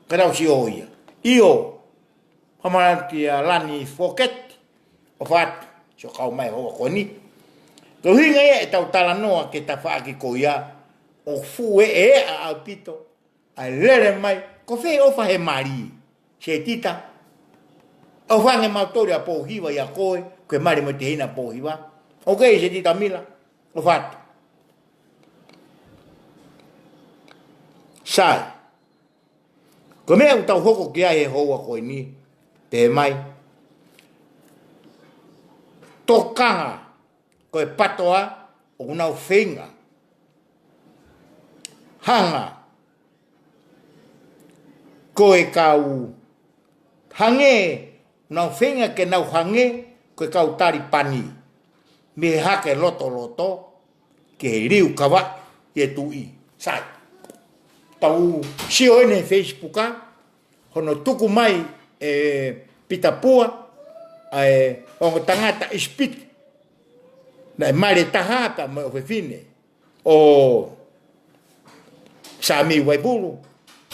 Ka tau sio ia. ʻIo, fakamālō atu kia Lani Foketi, ʻofa atu, sio kau mai houa ko eni. Ko e ʻuhinga ia ʻetau talanoa ki he tafaʻaki ko ia, ʻoku fuʻu eʻeʻa ʻaupito ʻa e lele mai, ko fē ʻofa he mali, Setita. ʻOfa ange mautolu ʻia Pouhiva ʻia koe, ko e mali mo e tehina ʻa Pouhiva. ʻOkei, Setita Mila, ʻofa atu. Sai. Ko e meʻa ʻoku tau hoko ki ai he houa ko eni, pehē mai. Tokanga, ko e PATOA, ʻoku nau feinga. Hanga, ko e kau Hangē, nau feinga ke nau hangē ko e kau Talipani. Mei he hake lotoloto ke liukavaʻi e tuʻi. Sai. Tau sio eni he Facebook ʻa hono tuku mai ʻe Pita Pua ʻa e ongo tangata ʻIsipite. Naʻe mali taha pea mo e ʻofefine ʻo Sami Waipulu,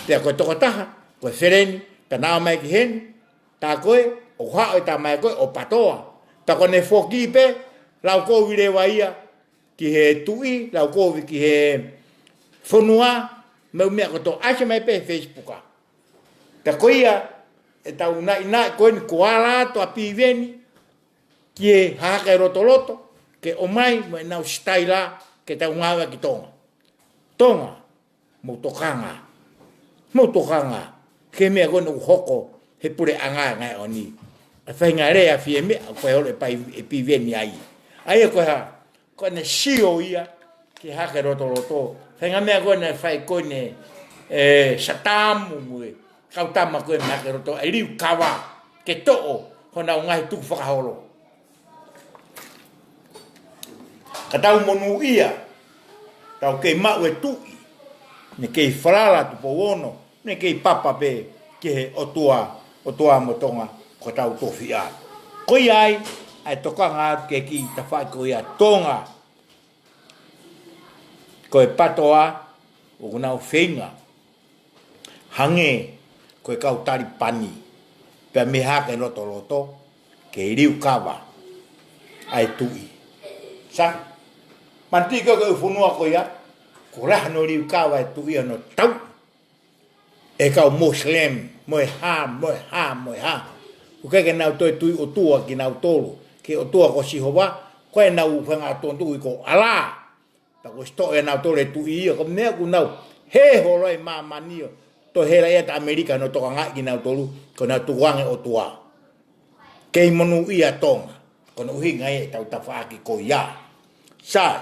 pea ko e tokotaha ko e feleni, pea nau ō mai ki heni, tā ko ē ʻoku haʻu e tama ko ē ʻo Patoa. Pea ko ʻene foki pē, lau kovi leva ia ki he tuʻi, lau kovi ki he fonua, mo e meʻa kotoa, ʻasi mai pē he Facebook ʻa. Pea ko ia ʻetau naʻinaʻi ko eni kuo ala atu ʻa Piveni ki he hahake lotoloto ke ʻomai mo ʻenau sitaila ke tau ngāueʻaki Tonga. Tonga, mou tokanga. Mou tokanga ki he meʻa ko eni ʻoku hoko he puleʻanga ʻi he ngaahi ʻaho ni. ʻA e faʻahinga lea fie meʻa ko e holo ʻe Pai-, ʻe Piveni ai. ʻA ia ko e hā, ko ʻene sio ia ki he hahake lotoloto. Faʻahinga meʻa ko ē naʻe fai ko eni ʻe Satamu mo e kau tama ko ē mei he hahake loto, ʻa e liukava ke toʻo honau ngaahi tukufakaholo. Ka tau monūʻia, tau kei maʻu e tuʻi, ne kei falala Tupou Ono, ne kei papa pē ki he ʻOtua, ʻOtua mo Tonga, ko hotau tofiʻa. Ko ia ai, ʻa e tokanga atu ki he kiʻi tafaʻaki ko ia Tonga. Ko e Patoa, ʻoku nau feinga hangē ko e kau Talipani, pea mei he hahake lotoloto ke liukava ʻa e tuʻi. Sa, manti ko e kau fonua ko ia, ko e lahi hono liukava e tuʻi ʻa hono tau ʻe he kau Muslim, mo e hā, mo e hā, mo e hā. ʻOku ʻikai ke nau toe tui ʻOtua kinautolu, ki he ʻOtua ko Sihova, ko ʻenau fanga tonutui ko ʻAla. Pea kuo ʻosi toʻo ʻe nautolu e tuʻi ia, ko e meʻa ʻoku nau hē holo ai māmani ʻo toe hela ia ʻa ʻAmelika hono tokangaʻi kinautolu, ko ʻenau tukuange ʻOtua. Kei monūʻia Tonga, ko hono ʻuhinga ia ʻetau tafaʻaki ko ia. Sai.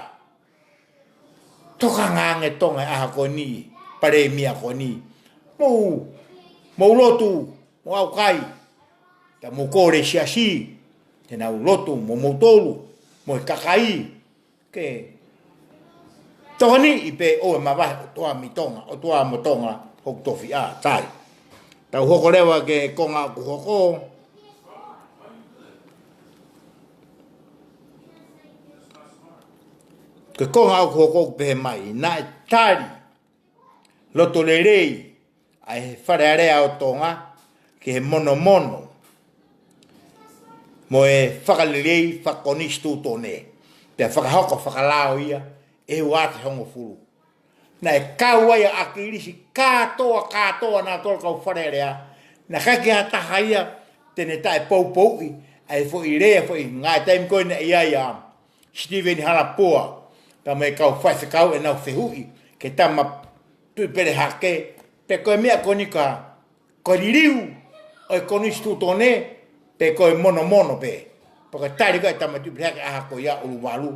Tokanga ange Tonga he ʻaho ko eni, palēmia ko eni. Mou, mou lotu, mou ʻaukai. Pea mou kole siasi ke nau lotu mo moutolu, mo e kakai. Ke tokoni ʻi pē ʻo e mavahe ʻOtua mei Tonga, ʻOtua mo Tonga, hoku tofiʻa, sai. Tau hoko leva ki he konga ʻoku hoko. Ko e konga ʻoku hoko ʻoku pehē mai, naʻe tali loto lelei ʻa e Fale Alea ʻo Tonga ki he monomono mo e fakalelei fakakonisitūtone, pea fakahoko fakalao ia ʻi he ua afe hongofulu. Naʻe kau ai ʻa ʻAkilisi kātoa, kātoa nautolu kau Fale Alea. Naʻe ʻikai ke ʻi ai ha taha ia te ne taʻepoupouʻi ʻa e foʻi lea, foʻi ngaahi taimi ko ē naʻe ʻi ai ʻa Sitiveni Halapua, pea mo e kau faifekau ʻenau fehuʻi ki he tama Tuʻi Pelehake, pe ko e meʻa ko eni ka ko e liliu ʻo e konisitūtone, pe ko e monomono pē. Pea ko e tali ko ē ʻa e tama Tuʻi Pelehake ʻaho ko ia ʻuluvalu,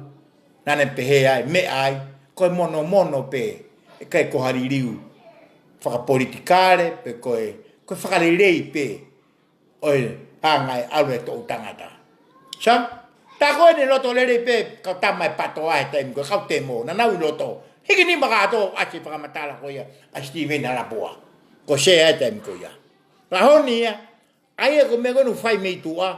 naʻa ne pehē ai, meʻa ai, ko e monomono pē, ʻikai ko ha liliu fakapolitikale, pe ko e, ko e fakalelei pē ʻo e anga e ʻalu e toʻu tangata. Sa, tā ko eni loto lelei pē kau tama e Patoa he taimi ko ē, kau temo, naʻa nau ʻi loto. Hiki nima kātoa ʻo ʻasi e fakamatala ko ia ʻa Sitiveni Halapua, ko e sea he taimi ko ia. Ka ʻaho ni ia, ʻa ia ko e meʻa ko ē naʻe fai mei tuʻa,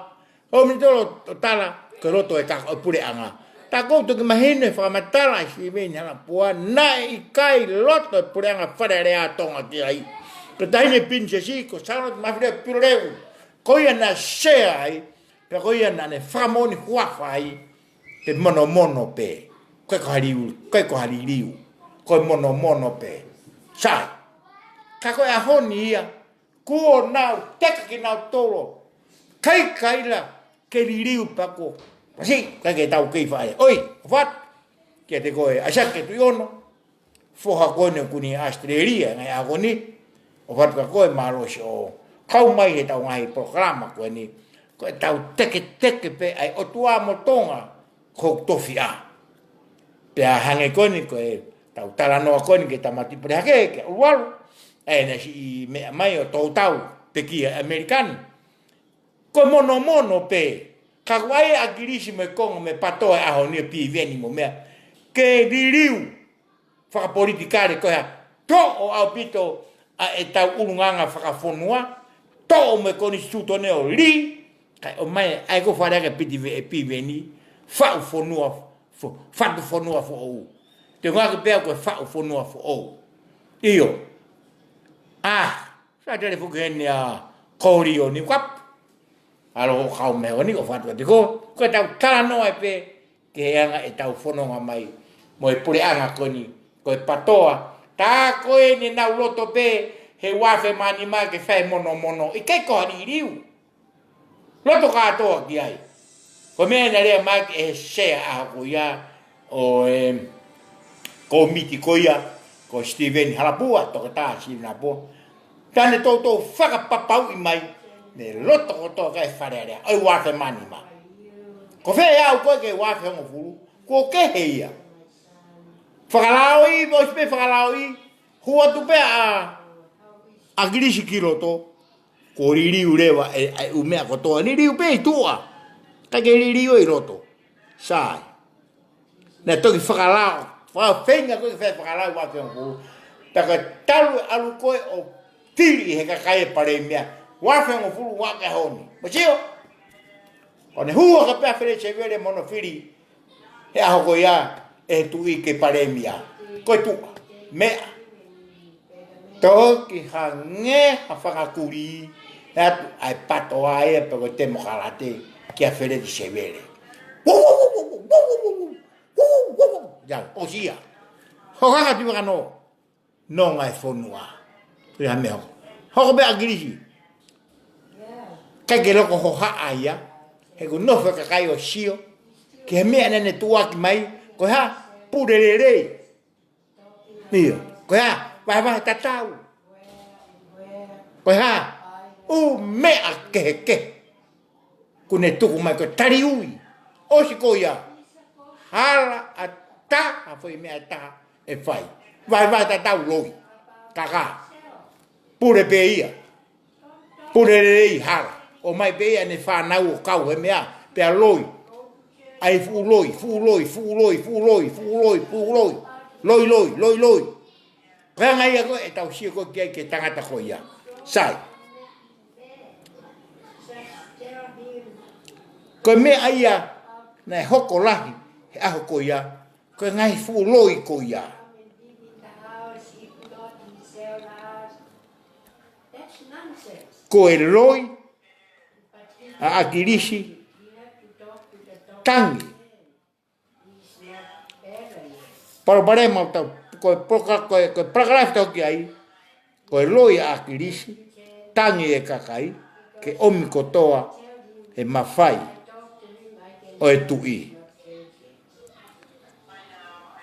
ʻo mei tuʻa ʻo tala ko e loto e kaka ʻo e puleʻanga. Tā ʻoku toki mahino e fakamatala ʻa Sitiveni Halapua, naʻe ʻikai loto e puleʻanga Fale Alea ʻa Tonga ki ai. Ko e taʻahine pilinisesi, ko Sālote Mafilevu Pilolevu, ko ia naʻe sea ai, pea ko ia naʻa ne fakamoʻoni huafa ai, pe monomono pē, ʻikai ko ha liu, ʻikai ko ha liliu, ko e monomono pē. Sai. Ka ko e ʻaho ni ia, kuo nau teka kinautolu, ʻikai kaila ke liliu pea ko, pasi, ʻikai ke tau kei fai. ʻOi, ʻofa atu kiate koe, ʻAisake Tuʻiono, foha ko eni ʻoku ʻi ʻAositelēlia he ngaahi ʻaho ko eni, ʻofa atu kia koe, mālō siʻo kau mai heʻetau ngaahi polokalama ko eni, ko ʻetau teketeke pē ʻa e ʻOtua mo Tonga, ko hoku tofiʻa. Pea hangē ko eni ko ʻetau talanoa ko eni ki he tama Tuʻi Pelehake, ki he ʻuluvalu, ʻa ʻene siʻi meʻa mai ʻo toutau, pekia ʻAmelika ni. Ko e monomono pē, ka ko e ʻai ʻa ʻAkilisi mo e Konga mo e PATOA he ʻaho ni, ʻa Piveni mo meʻa, ke liliu fakapolitikale ko ia, toʻo ʻaupito ʻa ʻetau ʻulungaanga fakafonua, toʻo mo e konisitūtone ʻo lī, kae ʻomai ʻa e ko e fale ake piti ve-, ʻe Piveni, faʻu fonua, fo-, fatu fonua foʻou. Te u ngāueʻaki pē au ko e faʻu fonua foʻou. ʻIo. ʻA, sa tele fuki heni ʻa Kolioni Kapu. ʻAlo ʻo kau meʻa ko eni ko fatu ati ko, ko ʻetau talanoa pē ki he anga ʻetau fononga mai mo e puleʻanga ko eni, ko e PATOA. Tā ko eni ʻenau loto pē he ua afe mā nima ke fai monomono, ʻikai ko ha liliu. Loto kātoa ki ai. Ko e meʻa naʻe lea mai ʻe he sea ʻaho ko ia ʻo e kōmiti ko ia, ko Steven Halapua, Toketā Steven Halapua. Naʻa ne toutou fakapapauʻi mai, ne loto kotoa ki ai e Fale Alea, ʻo e ua afe mā nima. Ko fē ʻe aʻu ko ē ki he ua afe hongofulu, kuo kehe ia. Fakalao ʻi, ʻosi pē fakalao ʻi, hū atu pē ʻa, ʻa ʻAkilisi ki loto, kuo liliu leva e, e ʻū meʻa kotoa, liliu pē ʻi tuʻa. ʻIkai ke liliu ʻi loto. Sai. Naʻe toki fakalao, fakafeinga ko ē ke fai fakalao ua afe hongofulu. Pea ka talu e ʻalu ko ē ʻo fili ʻe he kakai e palēmia, ua afe hongofulu ua ke honi. Mou sio? Ko ʻene hū hake pē ʻa Feleti Sevele mo hono fili he ʻaho ko ia ʻe he Tuʻi ke palēmia. Ko e tuʻa. Meʻa. Toki hangē ha fanga kulī, ʻe ʻatu ʻa e PATOA ia pe ko e temokalate kia Feleti Sevele. Ia, ʻosi ia. Hokaka ti makano. Nonga e fonua. Ko ia meʻa hoko. Hoko pē ʻa ʻAkilisi. ʻIkai ke loko hohaʻa ia. He kuo nofo e kakai ʻo sio ki he meʻa naʻa ne tuʻuaki mai. Ko e hā? Pule lelei. ʻIo, ko e hā? Vahevahe tatau. Ko e hā? ʻŪ meʻa kehekehe. Kuo ne tuku mai ko e tali ui. ʻOsi ko ia. Hala ʻatā ha foʻi meʻa ʻe taha ʻe fai. Vahevahe tatau loi. Kaka. Pule pē ia. Pule lelei hala. ʻOmai pē ia ʻene fānau ʻo kau he meʻa, pea loi. ʻAi fuʻu loi, fuʻu loi, fuʻu loi, fuʻu loi, fuʻu loi, fuʻu loi. Loi, loi, loi, loi. Ko e anga ia ko ē ʻetau sio ko ē ki ai ki he tangata ko ia. Sai. Ko e meʻa ia naʻe hoko lahi he ʻaho ko ia. Ko e ngaahi fuʻu loi ko ia. Ko e loi ʻa ʻAkilisi, tangi. Palopalema ʻoku tau, ko e poka, ko e, ko e palakalafi tau ki ai, ko e loi ʻa ʻAkilisi, tangi e kakai, ke ʻomi kotoa e mafai ʻo e Tuʻi.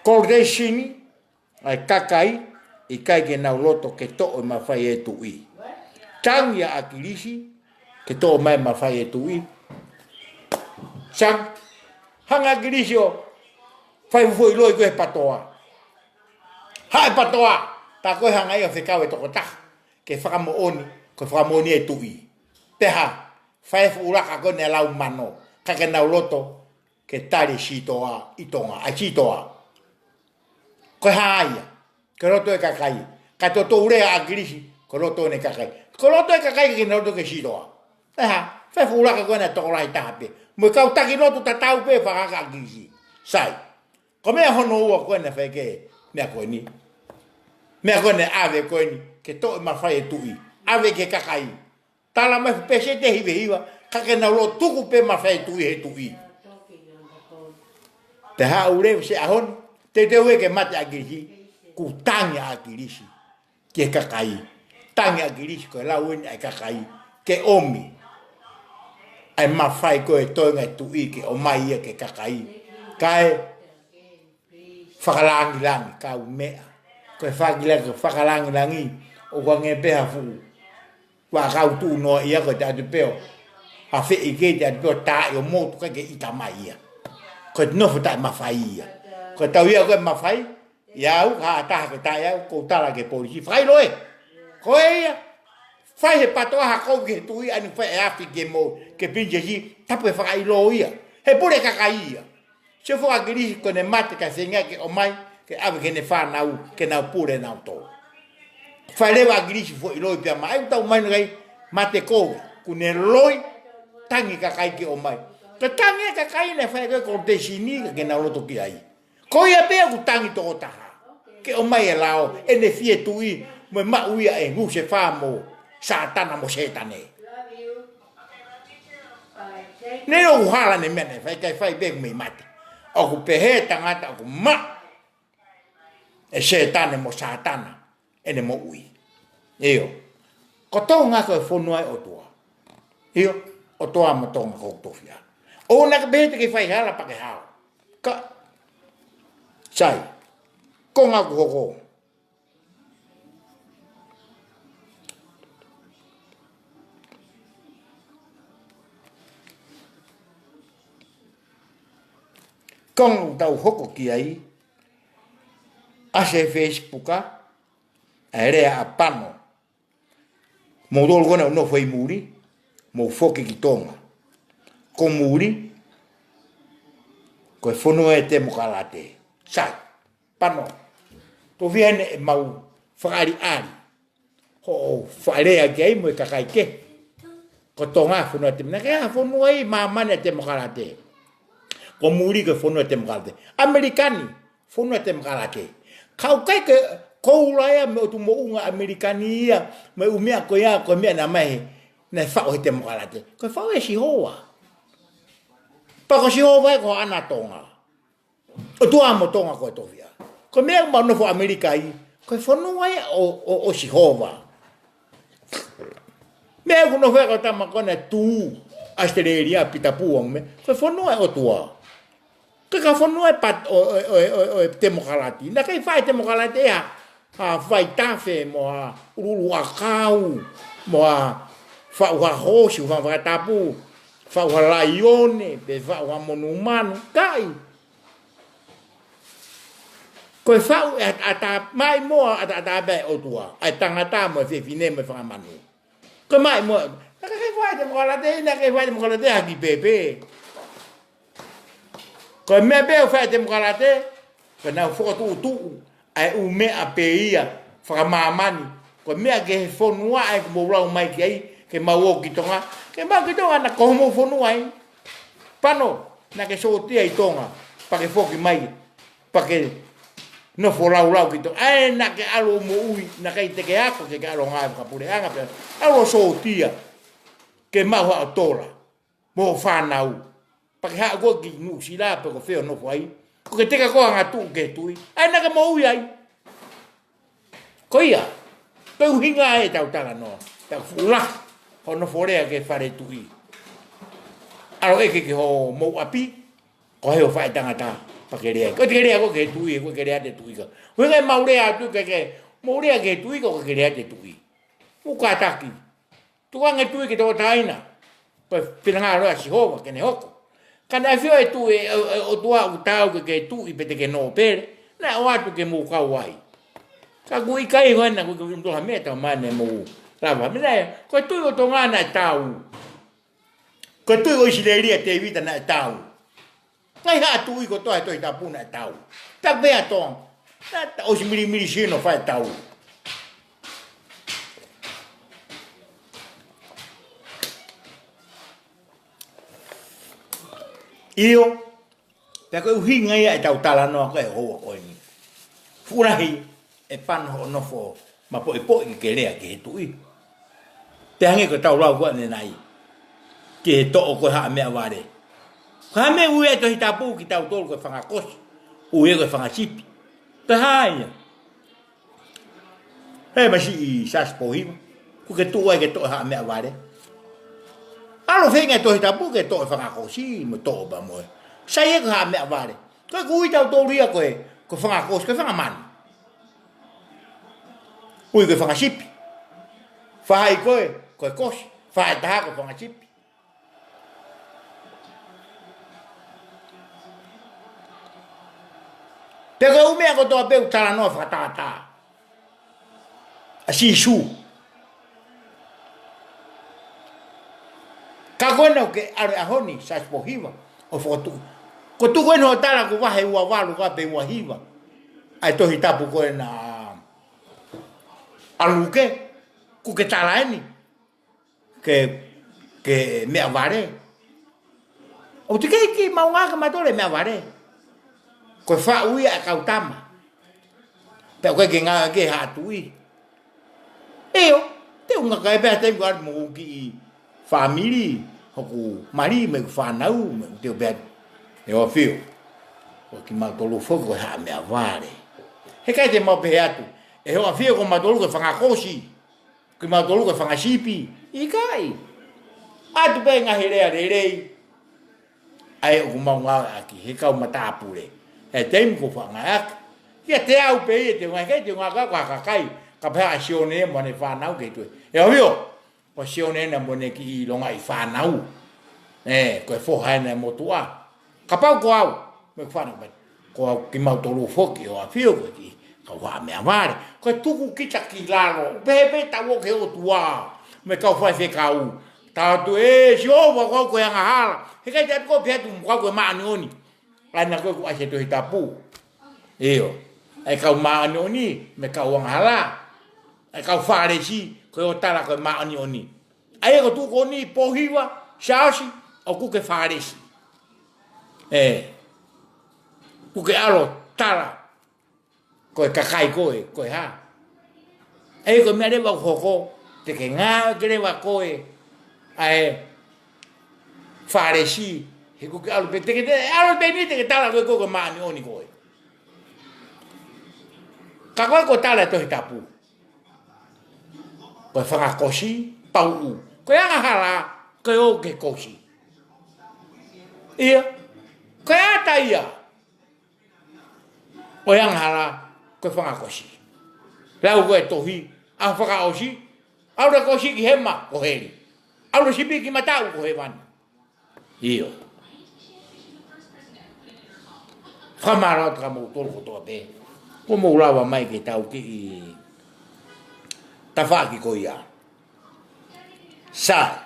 Koletesini, ʻa e kakai, ʻikai ke nau loto ke toʻo e mafai ʻe he Tuʻi. Tangi ʻa ʻAkilisi, ke toʻo mai e mafai ʻe he Tuʻi. Sai, hanga ʻa ʻAkilisi ʻo fai fuʻu foʻi loi ko ē he PATOA. Haʻu e PATOA, tā ko ē hanga ia ʻo fekau e tokotaha, ke fakamoʻoni, ko e fakamoʻoni ʻa e Tuʻi. Pea hā, fai e fuʻu laka ko ē naʻe lau mano, ʻikai ke nau loto, ke tali e sitoa ʻi Tonga, ʻa e sitoa. Ko e hā ia, ko e loto e kakai. Ka toutou lea ʻa ʻAkilisi, ko e loto ʻene kakai. Ko e loto e kakai ke nau loto ke sitoa. Pea hā, fai e fuʻu laka ko ē naʻe tokolahi taha pē. Mo e kau taki lotu tatau pē fakahā kia ʻAkilisi. Sai. Ko e meʻa hono ua ko ē naʻe fai ki he meʻa ko eni. Meʻa ko ē naʻe ʻave ko eni, ke toʻo e mafai ʻe he Tuʻi. ʻAve ki he kakai. Tala mai fuʻu peseti ʻe hivahiva, ka ke nau loto tuku pē mafai ʻe he Tuʻi he Tuʻi. Pea haʻu leva se ʻaho ni, teuteu ia ke mate ʻa ʻAkilisi, kuo tangi ʻa ʻAkilisi ki he kakai. Tangi ʻa ʻAkilisi ko e lau eni ʻa e kakai, ke ʻomi ʻa e mafai ko ē toenga e Tuʻi ke ʻomai ia ki he kakai. Kae fakalangilangi, kau meʻa. Ko e fakalangi-, fakalangilangi, ʻoku hangē pē ha fuʻu vaʻakau tuʻu noa ia ko e te ʻatu pē ʻo, ha feʻike te ʻatu pē ʻo taaʻi ʻo motu ʻikai ke ʻita mai ia. Ko e nofo taʻemafai ia. Ko e tau ia ko e mafai, ia au, ha taha ke taaʻi au, kou tala ki he polisi. Fakaʻilo ē. Ko e ia. Fai he PATOA ha kovi ki he tuʻi, ʻai ʻo fai e afi ke mo, ke Pilinisesi, tapu e fakaʻilo ia. He pule kakai ia. Sio foki ʻAkilisi ko ʻene mate kae feinga ke ʻomai, ke ʻave ki heʻene fānau, ke nau pule nautolu. Fai leva ʻAkilisi foʻi loi pea mai, ʻoku tau mahino ʻoku mate kovi, kuo ne loi, tangi kakai ke ʻomai. Ka tangi e kakai naʻe fai ko e kolisini, ka ke nau loto ki ai. Ko ia pē ʻoku tangi tokotaha. Ke ʻomai e lao, ʻene fie tuʻi, mo e maʻu ia ʻe Lusefā mo Sātana mo Sētane. Neongo ʻoku hala ʻene meʻa naʻe fai, kae fai pē ʻoku mei mate. ʻOku pehē tangata ʻoku maʻu ʻe Sētane mo Sātana ʻene moʻui. ʻIo. Ko Tonga ko e fonua ʻo e ʻOtua. ʻIo, ʻOtua mo Tonga ko e tofiʻa. ʻOua naʻa ke pehē te ke fai hala pea ke hao. Ka, sai. Ko e ngaahi kuo hoko. Ko e ngaahi kuo tau hoko ki ai, ʻasi he Facebook, ʻa e lea ʻa Pano. Moutolu ko ena ʻoku nofo ʻi muli, mou foki ki Tonga. Ko muli, ko e fonua ʻo e temokalate. Sai, Pano. Tofiʻa ʻene ʻemau fakaʻaliʻali. Hoʻo fakalea ki ai mo e kakai kehe. Ko Tonga fonua temokalate. Naʻe ʻikai ha fonua ʻi māmani ʻa e temokalate. Ko muli ko e fonua temokalate. ʻAmelika ni, fonua temokalate. Ka ʻoku ʻikai ke koula ia mo e ʻotu moʻunga ʻAmelika ni ia, mo e ʻū meʻa ko ia, ko e meʻa naʻe ʻomai he, naʻe faʻu he temokalate. Ko e faʻu ʻe Sihova. Pea ko Sihova ē ko haʻana Tonga. ʻOtua mo Tonga ko e tofiʻa. Ko e meʻa ʻoku mau nofo ʻAmelika ai, ko e fonua ia ʻo, ʻo, ʻo Sihova. Meʻa ʻoku nofo ai ko e tama ko ena ʻoku tuʻu ʻAositelēlia, Pita Pū, ʻoku meʻa, ko e fonua ʻo e ʻOtua. Ko e ka fonua ʻo e pat-, ʻo, ʻo, ʻo, ʻo, ʻo e temokalati. Naʻe ʻikai fai temokalati ia ha vaitafe mo ha ʻuluʻulu ʻakau, mo ha faʻu ha hoosi, ha fakatapu, faʻu ha laione, pe faʻu ha monumanu, ʻikai. Ko e faʻu ʻe ʻataʻatā, mai mo ʻataʻatā pē ʻOtua, ʻa e tangata mo e fefine mo e fanga manu. Ko e mai mo, naʻe ʻikai fai temokalati, naʻe ʻikai fai temokalati ha kiʻi pēpē. Ko e meʻa pē ʻoku fai temokalati, ko ʻenau fokotuʻutuʻu ʻa e ʻū meʻa pē ia fakamāmani. Ko e meʻa ki he fonua ʻa ē ʻoku mou lau mai ki ai, ke mau ō ki Tonga, ke mau ki Tonga naʻa ko homou fonua ē. Pano, naʻa ke sōtia ʻi Tonga, pea ke foki mai, pea ke nofo laulau ki Tonga. ʻA ē naʻa ke ʻalu ʻo moʻui, naʻe ʻikai te ke ako ke ke ʻalu ʻo ngāue fakapuleʻanga pē. ʻAlu ʻo sōtia, ke maʻu haʻo tola mo hoʻo fānau. Pea ke haʻu koe ki Nuʻusila pe ko fē ʻo nofo ai. Ko ke teka koe ʻo angatuʻu ki he tuʻi. ʻA ē naʻa ke moʻui ai. Ko ia. Ko e ʻuhinga ē ʻetau talanoa. Pea ʻoku fuʻu lahi hoʻo nofo lea ki he fale tuʻi. ʻAlu ʻo ʻeke ki homou ʻapi, ko hai hoʻo faʻētangata, pea ke lea ai. Ko e te ke lea koe ki he tuʻi, ko e ke lea atu ki he tuʻi ka. ʻUhinga ʻemau lea atu ki he, mou lea ki he tuʻi ka, ko e ke lea atu ki he tuʻi. Mou kātaki. Tukuange tuʻi ki he toko taha ina. Ko e finangalo ʻa Sihova ke ne hoko. Ka naʻe ʻafio e tuʻi, ʻe, ʻe, ʻOtua ʻoku taau ke ke tuʻi pe te ke nōpele. Naʻe ʻoatu ke mou kau ai. Ka ʻoku ʻikai ko ena, ʻoku ʻikai ke ʻi ai ha meʻa ʻe talamai naʻa mou lava. Meʻa naʻe, ko e tuʻi ʻo Tonga naʻe taau. Ko e tuʻi ʻo ʻIsileli ʻa Tēvita naʻe taau. Ngaahi haʻa tuʻi kotoa he Tohi Tapu naʻe taau. Pea pea Tonga. Naʻe ta-, ʻosi milimili sino fai taau. ʻIo, pea ko e ʻuhinga ia ʻetau talanoa ko ē he houa ko eni. Fuʻu lahi ʻe Pano hoʻo nofo mapoʻipoʻi ke ke lea ki he tuʻi. Pea hangē ko ʻetau lau ko ē ʻanenai. Ki he toʻo ko e haʻa meʻavale. Ko e hā e meʻa ʻoku ui ai e Tohi Tapu kitautolu ko e fanga kosi. ʻOku ui ko e fanga sipi. Ko e hā ia? He masiʻi Siaosi Pōhiva. ʻOku ke tuʻu ai ke toʻo e haʻa meʻavale. ʻAlu ʻo feinga e Tohi Tapu ke toʻo e fanga kosi, mo toʻo pea mo e. Sai ē ko e haʻa meʻavale. Ko e ʻoku ui tautolu ia ko e, ko e fanga kosi, ko e fanga manu. Ui ko e fanga sipi. Faʻahi ko ē, ko e kosi. Faʻahi ʻe taha ko e fanga sipi. Pea ko e ʻū meʻa kotoa pē ʻoku talanoa fakatātā ʻa Sīsū. ko ena ʻoku ke ʻalu he ʻaho ni, Siaosi Pōhiva, ʻo fokotuʻu. Ko e tuku eni hoʻo tala ko e vahe ua valu ka pe ua hiva ʻa e Tohi Tapu ko ena ʻa Luke, ʻoku ke tala eni ke, ke meʻavale. ʻOku teʻeki ke mau ngāueʻaki ʻe kimautolu e meʻavale. Ko e faʻu ia ʻa e kau tama. Pea ʻoku ʻikai ke ngāueʻaki ʻe ha tuʻi. ʻIo, te u ngāueʻaki pē ha taimi ko ē mo hoku kiʻi fāmili, hoku mali, mo ʻeku fānau, mo ʻeku teu pē atu. ʻE ʻAfio, ko kimautolu foki ko e haʻa meʻavale. Heʻikai te mau pehē atu, ʻe ʻAfio ko mautolu ko e fanga kosi. Kimautolu ko e fanga sipi, ʻikai. ʻAtu pē ngaahi lea lelei ʻa ia ʻoku mau ngāueʻaki, he kau matāpule. He taimi ko e faʻa ngāueʻaki. Kiate au pē ia te u ngāueʻaki, te u ngāueʻaki ko ha kakai, ka pehē ʻa Sione mo ʻene fānau ki tuʻa. ʻE ʻAfio, ko Sione ena mo ʻene kiʻi longaʻi fānau. ʻE, ko e foha ena ʻo e motuʻa. Kapau ko au, mo ʻeku fānau mai. Ko au kimautolu foki ʻe ʻAfio ko e kiʻi kau haʻa meʻavale. Ko e tuku kita ki lalo. Pehē pē tau ō ki he ʻOtua. Mo e kau faifekau. Tau atu ē, Sihova ko au ko e angahala. Heʻikai te u ʻalu ʻo pehē atu mo au ko e māʻoniʻoni. ʻA ia ko ē ʻoku ʻasi he Tohi Tapu. ʻIo. ʻA e kau māʻoniʻoni, mo e kau angahala. ʻA e kau Fālesi, ko e ō tala ko e māʻoniʻoni. ʻA ia ko e tuʻu ko eni Pōhiva, Siaosi, ʻoku ke Fālesi. ʻE, ʻoku ke ʻalu ʻo tala, ko e kakai ko ē, ko e hā. ʻA ia ko e meʻa leva ʻoku hoko, te ke ngāueʻaki leva koe, ʻa e Fālesi, he ʻoku ke ʻalu pē, te ke, te ʻalu pē ni, te ke tala ko ē ko e māʻoniʻoni ko ē. Ka ko e ʻoku tala Tohi Tapu. Ko e fanga kosi, pauʻu. Ko e angahala, ko e ō ki he kosi. ʻIo, ko e ʻata ia ʻo e angahala, ko e fanga kosi. Lau ko e tohi, ʻaho fakaʻosi, ʻalu e kosi ki hema, ko heli. ʻAlu e sipi ki mataʻu, ko hēvani. ʻIo. Fakamālō atu kia moutolu kotoa pē. Kuo mou lava mai ki heʻetau kiʻi tafaʻaki ko ia. Sai.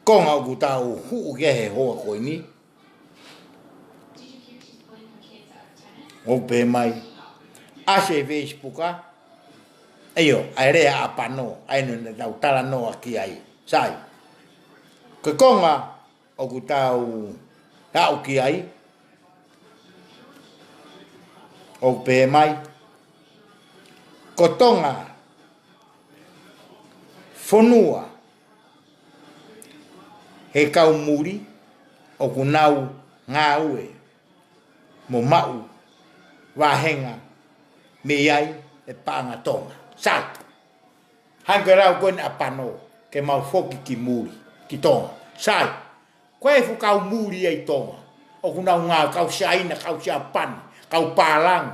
Konga ʻoku tau hū ki ai he houa ko eni. ʻOku pehē mai. ʻAsi he Facebook ā. ʻIo, ʻa e lea ʻa Pano, ʻa ē naʻa tau talanoa ki ai. Sai. Ko e konga ʻoku tau aʻu ki ai, ʻoku pehē mai, ko Tonga, fonua he kau muli ʻoku nau ngāue mo maʻu vāhenga mei ai e paʻanga Tonga. Sai. Hangē ko e lau ko ena ʻa Pano, ke mau foki ki muli, ki Tonga. Sai. Ko e fuʻu kau muli ʻi Tonga. ʻOku nau ngāue, kau Siaina, kau Siapani, kau Pālangi.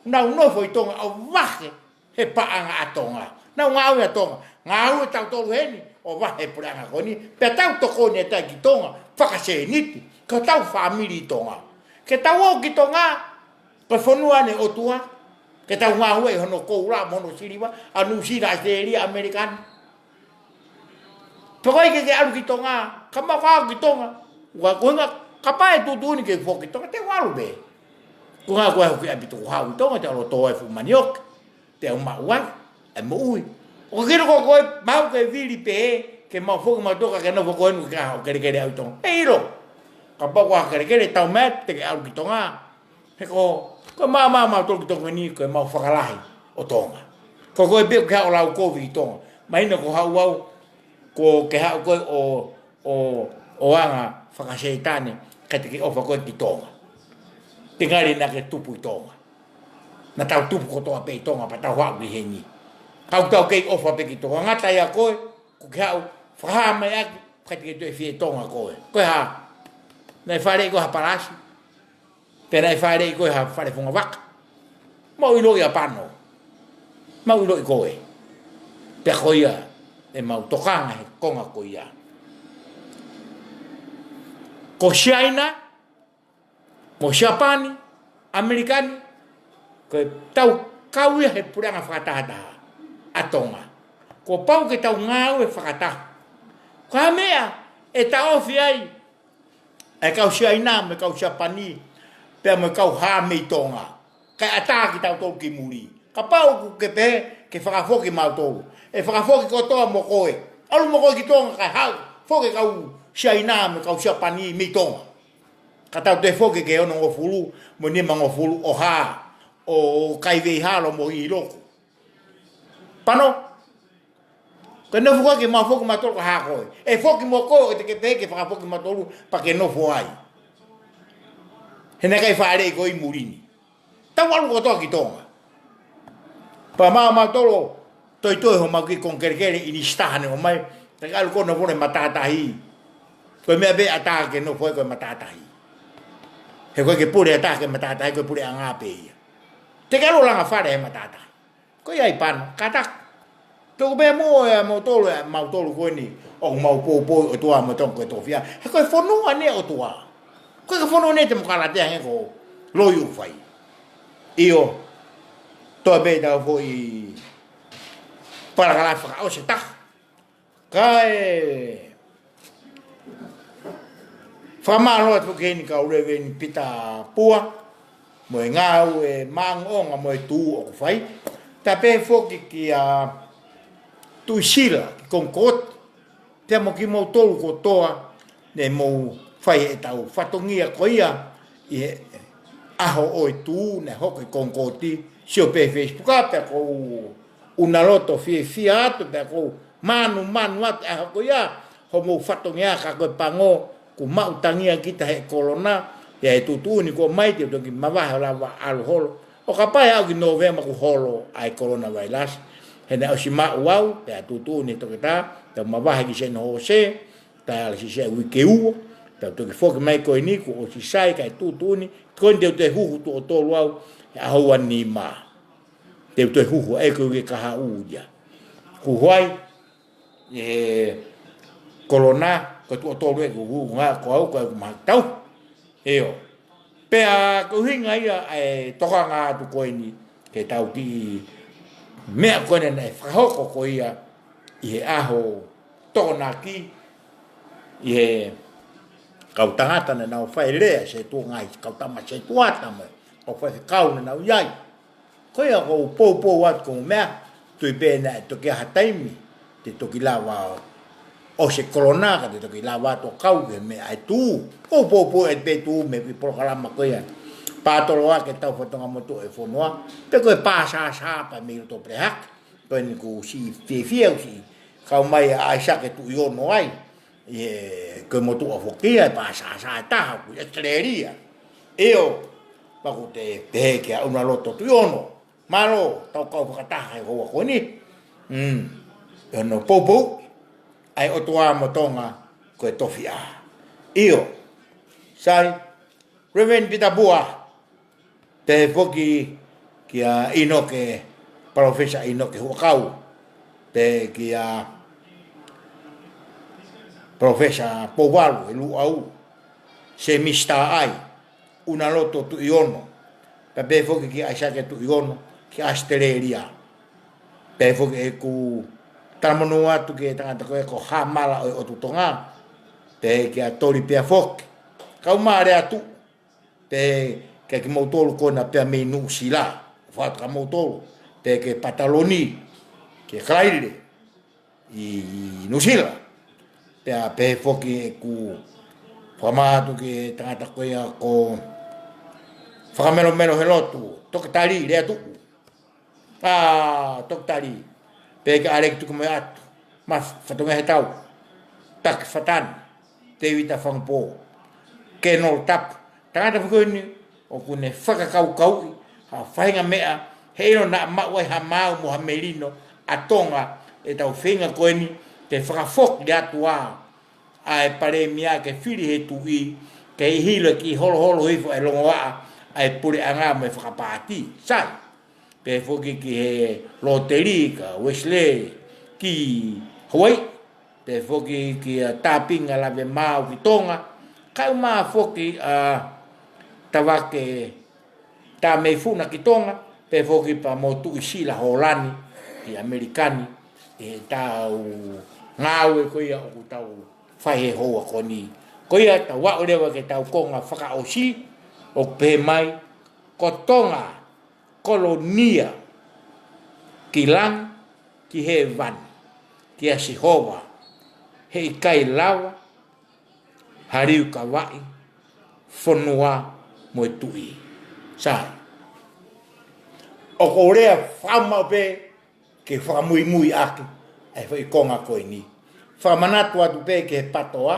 Nau nofo ʻi Tonga ʻo vahe he paʻanga ʻa Tonga. Nau ngāue ʻa Tonga. Ngāue tautolu heni ʻo vahe he puleʻanga ko eni. Pea tau tokoni atu ki Tonga, fakasēniti, ko hotau fāmili ʻi Tonga. Ke tau ō ki Tonga, ko e fonua ʻa e ʻOtua, ke tau ngāue ʻi hono koula mo hono siliva, ʻa Nuʻusila, ʻAositelēlia, ʻAmelika ni. Pea ko e ʻikai ke ke ʻalu ki Tonga, ka mau ka ō ki Tonga. Ua ko e ʻuhinga, kapau ʻe tuʻutuʻuni ke foki ki Tonga, te u ʻalu pē. Ko e ʻuhinga ko e ʻaho ko ē ʻaupito kuo haʻu ʻi Tonga, te u ʻalu ʻo tō e fuʻu manioke, te u maʻu ai e moʻui. ʻOku ke ʻilo ko koe, mau ke vili pē, ke mau foki mau Tonga, ke nofo ko eni ke ʻaho kelekele au ʻi Tonga. ʻE ʻilo. Kapau ko ha kelekele, tau mai, te ke ʻalu ki Tonga. He ko, ko e maama mautolu ki Tonga ni, ko e mau fakalahi ʻo Tonga. Ko koe pē ʻoku ke haʻu ʻo lau kovi ki Tonga. Mahino ko haʻu au, ko ke haʻu koe ʻo, ʻo, ʻo anga fakasētane, ka te ke ʻofa koe ki Tonga. Te ngali naʻa ke tupu ʻi Tonga. Naʻa tau tupu kotoa pē ʻi Tonga, pea tau haʻu ki heni. Ka ʻoku tau kei ʻofa pē ki Tonga. Ngata ia koe, ko ke haʻu, fakahā mai ʻaki, ka te ke toe fie Tonga koe. Ko e hā, naʻe faleʻi koe ha palasi. Pea naʻe faleʻi koe ha fale funga vaka. Mau ʻiloʻi ʻa Pano. Mau ʻiloʻi koe. Pea ko ia, ʻe mau tokanga he konga ko ia. Ko Siaina, mo Siapani, ʻAmelika ni, ko e tau kau ia he puleʻanga fakatahataha ʻa Tonga. Kuo pau ke tau ngāue fakataha. Ko e hā e meʻa, ʻE taʻofi ai ʻa e kau Siaina mo e kau Siapani, pea mo e kau hā mei Tonga, kae ʻatā kitautolu ki muli. Kapau ʻoku ke pehē ke fakafoki mautolu, ʻe fakafoki kotoa mo koe. ʻAlu mo koe ki Tonga kae haʻu, foki e kau Siaina mo e kau Siapani mei Tonga. Ka tau toe foki ki he onongofulu mo e nimangofulu ʻo hā, ʻo kai veihalo mo hihiloku. Pano, ke nofo koe ke mau foki mautolu ka hā koe. ʻE foki mo koe ʻo te ke pehē ke fakafoki mautolu pea ke nofo ai. He naʻe ʻikai fāʻeleʻi koe ʻi muli ni. Tau ʻalu kotoa ki Tonga. Pea mau mautolu, toitoi homau kiʻi konga kelekele ʻinisitā naʻe ʻomai. Te ke ʻalu koe ʻo nofo he matātahi. Ko e meʻa pē ʻatā ke nofo ai ko e matātahi. He ko e ke pule ʻatā ki he matātahi, ko e puleʻanga pē ia. Te ke ʻalu ʻo langa fale he matātahi. Ko ia ai Pano, kātaki. Tuku pē mo e mautolu, ʻa mautolu ko eni, ʻoku mau poupou ʻOtua mo Tonga ko e tofiʻa. He ko e fonua eni ʻOtua. Ko e fonua eni temokalati ange ko e loi ʻoku fai. ʻIo, toe pē tau foʻi palakala fakaʻosi ʻe taha. Kae fakamālō atu ki heni kau Leveni Pita Pua, mo e ngāue māʻongoʻonga mo e tū ʻoku fai. Tapu foki kia Tuʻisila ki Kongikoti, pea mo kimoutolu kotoa, ne mou fai ʻetau fatongia ko ia ʻi he ʻaho ʻo e tū naʻe hoko ʻi Kongikoti, sio pē Facebook ʻa pea ko ʻUnaloto fiefia atu pea ko mānumanu atu ʻa e ʻaho ko ia, hoʻomou fatongia ka ko e pango, kuo maʻutangia kita he kolona, ia he tuʻutuʻuni kuo ʻomai te u toki mavahe ʻo lava ʻalu holo. ʻO kapau ʻe aʻu ki Nōvema kuo holo ʻa e kolona vailasi. He naʻe ʻosi maʻu au, pea tuʻutuʻuni toketā, te u mavahe ki Seni Hose, tae ala sise uike ua, pea u toki foki mai ko eni kuo ʻosi sai kae tuʻutuʻuni, ko eni te u toe huhu tuʻo tolu au, he ʻaho ua nima. Te u toe huhu ʻa e ko e uike kahaʻu ia. Huhu ai, ʻe kolona, ko e tuʻo tolu ʻeku huhu ngā ko au, ko ʻeku maʻu tau. ʻIo. Pea ko e ʻuhinga ia ʻa e tokanga atu ko eni, ke tau kiʻi meʻa ko eni naʻe fakahoko ko ia ʻi he ʻaho Tokonaki, ʻi he kau tangata naʻa nau fai lea, setuata, ngaahi kau tama setuata mo e kau faifekau naʻa nau ʻi ai. Ko ia ʻoku ou poupou atu ko e meʻa, tui pē naʻe toki ʻi ai ha taimi te toki lava ʻo ʻosi e kolona ka te toki lava atu ʻo kau ki he meʻa ʻa e tū. ʻOku ou poupou atu pē tū mei he polokalama ko ia Pātoloa ke tau fatongia motuʻa e fonua, pe ko e Pāsāsā pea mei loto Pelehake. Ko eni ʻoku ou siʻi fiefia ʻoku siʻi kau mai ʻa ʻAisake Tuʻiono ai. ʻI he ko e motuʻa foki ia e Pāsāsā ʻe taha ʻoku ʻi ʻAositelēlia. ʻIo, pea ʻoku te pehē kia ʻUnaloto Tuʻiono, mālō, tau kau fakataha he houa ko eni. Mm. ʻI hono poupou ʻa e ʻOtua mo Tonga ko e tofiʻa. ʻIo, sai, Reverend Pita Pua, pehē foki kia ʻInoke, Palōfesa ʻInoke Huʻakau, pehē kia Palōfesa Pouvalu ʻi Luʻau, Sēmisi Taʻai, ʻUnaloto Tuʻiono, pea pehē foki kia ʻAisake Tuʻiono ki ʻAositelēlia. Pehē foki ʻeku talamonū atu ki he tangata ko ē ko Hāmala ʻo e ʻOtu Tonga, pehē kia Toli pea foki. Kau Mālea Tuʻu, pehē kia kimoutolu ko ena pea mei Nuʻusila, fatu kia moutolu, pehē kia Pataloni, kia Kalaile ʻi Nuʻusila. Pea pehē foki ʻeku fakamālō atu ki he tangata ko ia ko Fakamelomelo he Lotu, Toketā Lī Leatuʻu. ʻA, Toketā Lī, pehē kia ʻAleki Tukumoeʻatu, Mafi Fatongia Hetau, Taki Fatani, Tēvita Fangupō, Kenolo Tapu, tangata foki eni ʻoku ne fakakaukauʻi ha faʻahinga meʻa, heiʻilo naʻa maʻu ai ha maau mo ha melino ʻa Tonga ʻetau feinga ko eni, ke fakafoki atu ā ʻa e Palēmia ke fili he tuʻi, ke ʻi hilo ki holoholo hifo ʻa e longoaʻa ʻa e puleʻanga mo e fakapaati. Sai, pehē foki ki he Loteli kia Uesilē ki Hawaiʻi, pehē foki kia Tāpinga Lavemaau ki Tonga, kae ʻumaʻā foki ʻa Tavake Tāmeifuna ki Tonga, pehē foki pea mo Tuʻisila Hōlani ki ʻAmelika ni, ʻi heʻetau ngāue ko ia ʻoku tau fai he houa ko eni. Ko ia tau aʻu leva ki heʻetau konga fakaʻosi, ʻoku pehē mai, ko Tonga, Kolonia, ki langi, ki hēvani, kia Sihova, heʻikai lava ha liukavaʻi, fonua mo e tuʻi. Sai. ʻOku ou lea fakamaʻu pē ke fakamuimui ʻaki ʻa e foʻi konga ko eni. Fakamanatu atu pē ki he PATOA,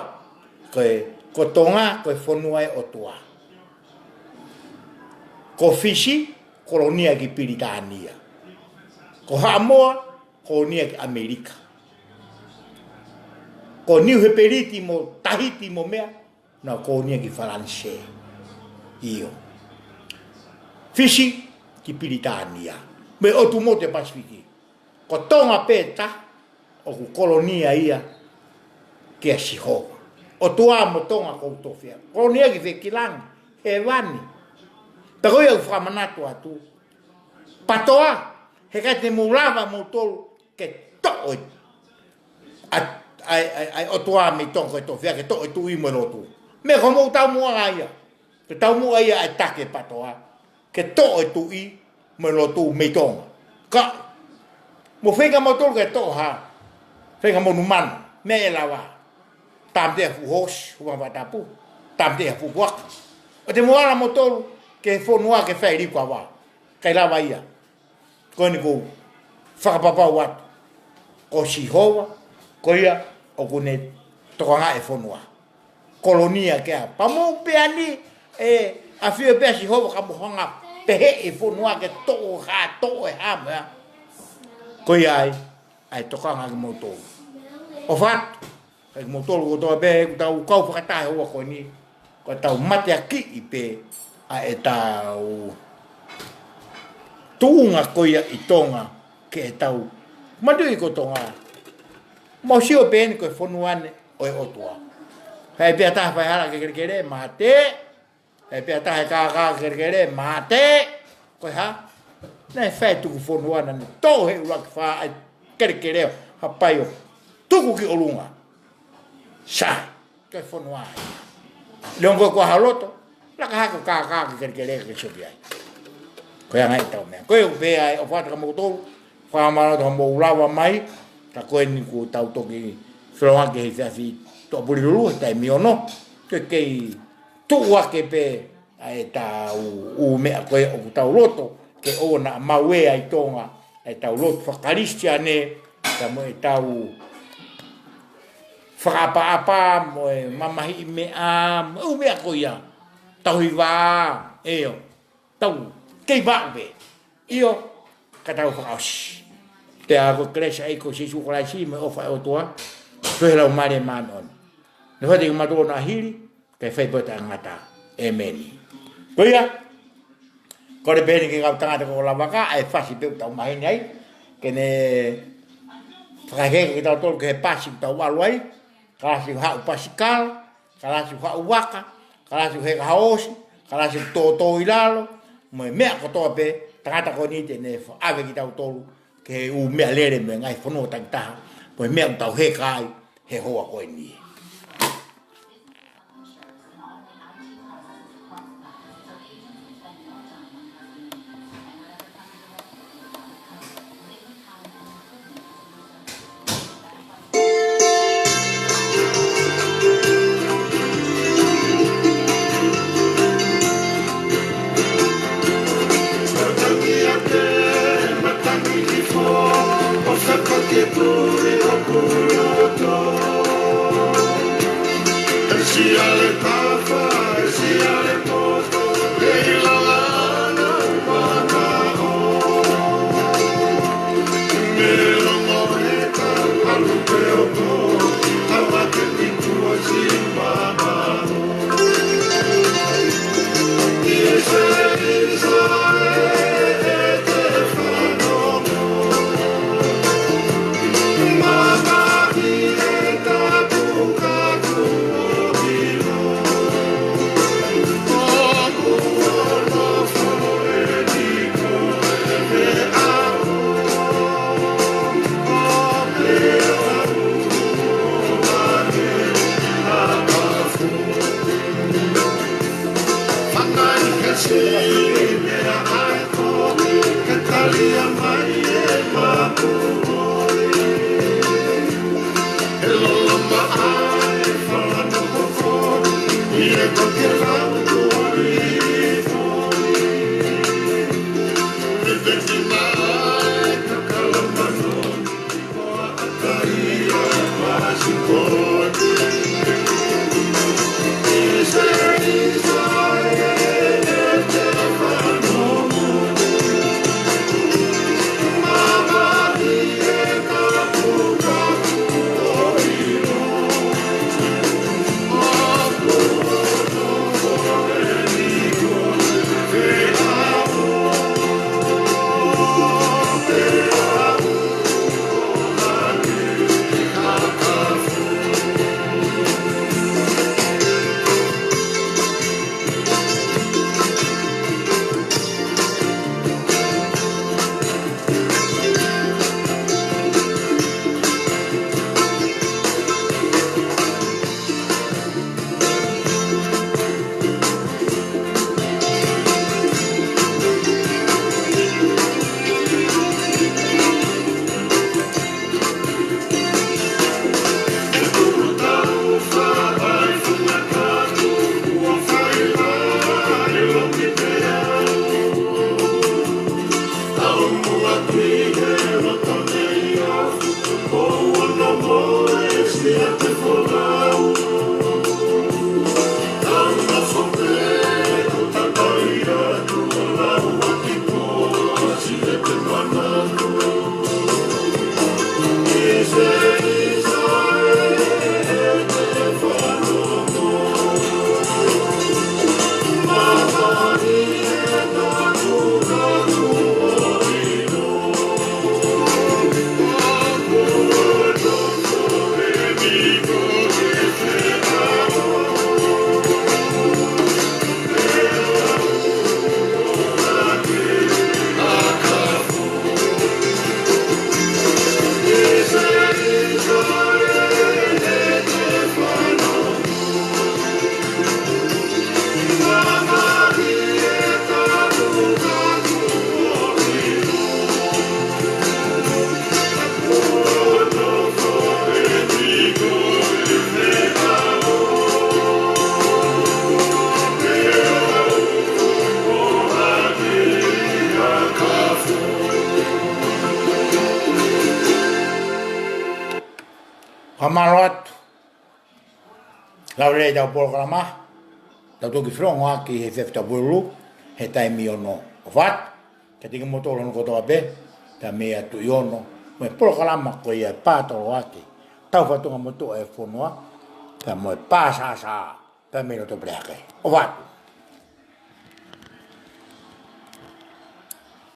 ko e, ko Tonga, ko e fonua ʻo e ʻOtua. Ko Fisi, kolonia ki Pilitānia. Ko Haʻamoa, kolonia ki ʻAmelika. Ko Niu Hepeliti mo Tahiti mo meʻa, naʻa nau kolonia ki Falanisē. ʻIo. Fisi ki Pilitānia. Mo e ʻotu motu ʻo e Pasifiki. Ko Tonga pē taha, ʻoku kolonia ia kia Sihova. ʻOtua mo Tonga ʻoku tofiʻa. Kolonia ki fē? Ki langi, hēvani. Pea ko ia ʻoku fakamanatu atu, PATOA, heʻikai te mou lava moutolu ke toʻo e, ʻa, ʻa, ʻa, ʻa e ʻOtua mei Tonga ʻoku tofiʻa, ke toʻo e tuʻi mo e lotu. Meʻa ko hoʻomou taumuʻa ia. Ko e taumuʻa ia ʻa e taki ʻa e PATOA, ke toʻo e tuʻi mo e lotu mei Tonga. Ka, mou feinga moutolu ke toʻo ha, feinga monumanu, meʻa ʻe lava. Tāmateʻi ha fuʻu hoosi, hū mai fakatapu. Tāmateʻi ha fuʻu puaka. ʻOua te mou ala moutolu ki he fonua ke fai liukava. ʻIkai lava ia. Ko eni ʻoku ou fakapapau atu, ko Sihova, ko ia ʻoku ne tokangaʻi e fonua. Kolonia ke ʻa. Pea mou pehē ni, ʻe ʻafio pē ʻa Sihova ka mou hanga ʻo pehē e fonua ke toʻo ha, toʻo e hā mo e hā. Ko ia ai, ʻa e tokanga kimoutolu. ʻOfa atu, kimoutolu kotoa pē, ʻoku tau kau fakataha he houa ko eni, ko ʻetau mateakiʻi pē ʻa ʻetau tuʻunga ko ia ʻi Tonga ke ʻetau matuʻi ko Tonga. Mau sio pē eni ko e fonua eni ʻo e ʻOtua. Fai pē ha taha faihala ki he kelekele, mate. Fai pē ha taha kākā ki he kelekele, mate. Ko e hā? Naʻe fai tuku fonua naʻa ne tō he ʻuluaki fā ʻa e kelekele ʻo hapai ʻo tuku ki ʻolunga. Sai, ko e fonua ai. Leʻo ko e kua ha loto, laka hake ʻo kākā ki he kelekele ke sio ki ai. Ko e anga ʻetau meʻa. Ko e ʻoku pehē ai, ʻofa atu kia moutolu, fakamālō atu hoʻomou lava mai, ka ko eni kuo tau toki felōngoaki he efiafi Tuʻapulelulu, he taimi ono, ke kei tuʻu hake pē ʻa ʻetau ʻū meʻa ko ē ʻoku tau loto ke ʻoua naʻa maʻu ʻe ʻi Tonga, ʻetau lotu faka-Kalisitiane, pea mo ʻetau fakaʻapaʻapa, mo e mamahiʻi meʻa, mo e ʻū meʻa ko ia, tauhi vā, ʻio, tau kei vaʻu pē. ʻIo, ka tau fakaʻosi. Pea ko e kelesi ʻa e ʻEiki ko Sīsū Kalaisi mo e ʻofa ʻa e ʻOtua, ko e Laumālie Māʻoniʻoni, ne fai te mato na hili, ke fai pē ʻo taʻengata. ʻEmeni. Ko ia, kole pē eni ki he kau tangata ko Lavaka, ʻa e fasi pē ʻoku tau maheni ai, ke ne fakaheka kitautolu ki he pasi ʻoku tau ʻalu ai, kalasi haʻu pasikala, kalasi haʻu vaka, kalasi heka haosi, kalasi tōtō ʻi lalo, mo e meʻa kotoa pē, tangata ko eni te ne ʻave kitautolu ki he ʻū meʻalele mei he ngaahi fonua takitaha, mo e meʻa ʻoku tau heka ai he houa ko eni. Fakamālō atu. Lau lelei ʻetau polokalama, tau toki feʻiloaki he efiafi Tuvalu, he taimi ono ʻo fatu. Kiate kimoutolu hono kotoa pē, pea mei he Tuʻi Ono, mo e polokalama ko ia ʻa e Pātoloaki, Taufatungamotuʻa ʻo e Fonua, pea mo e Pāsāsā, pea mei loto Pelehake. ʻO fatu.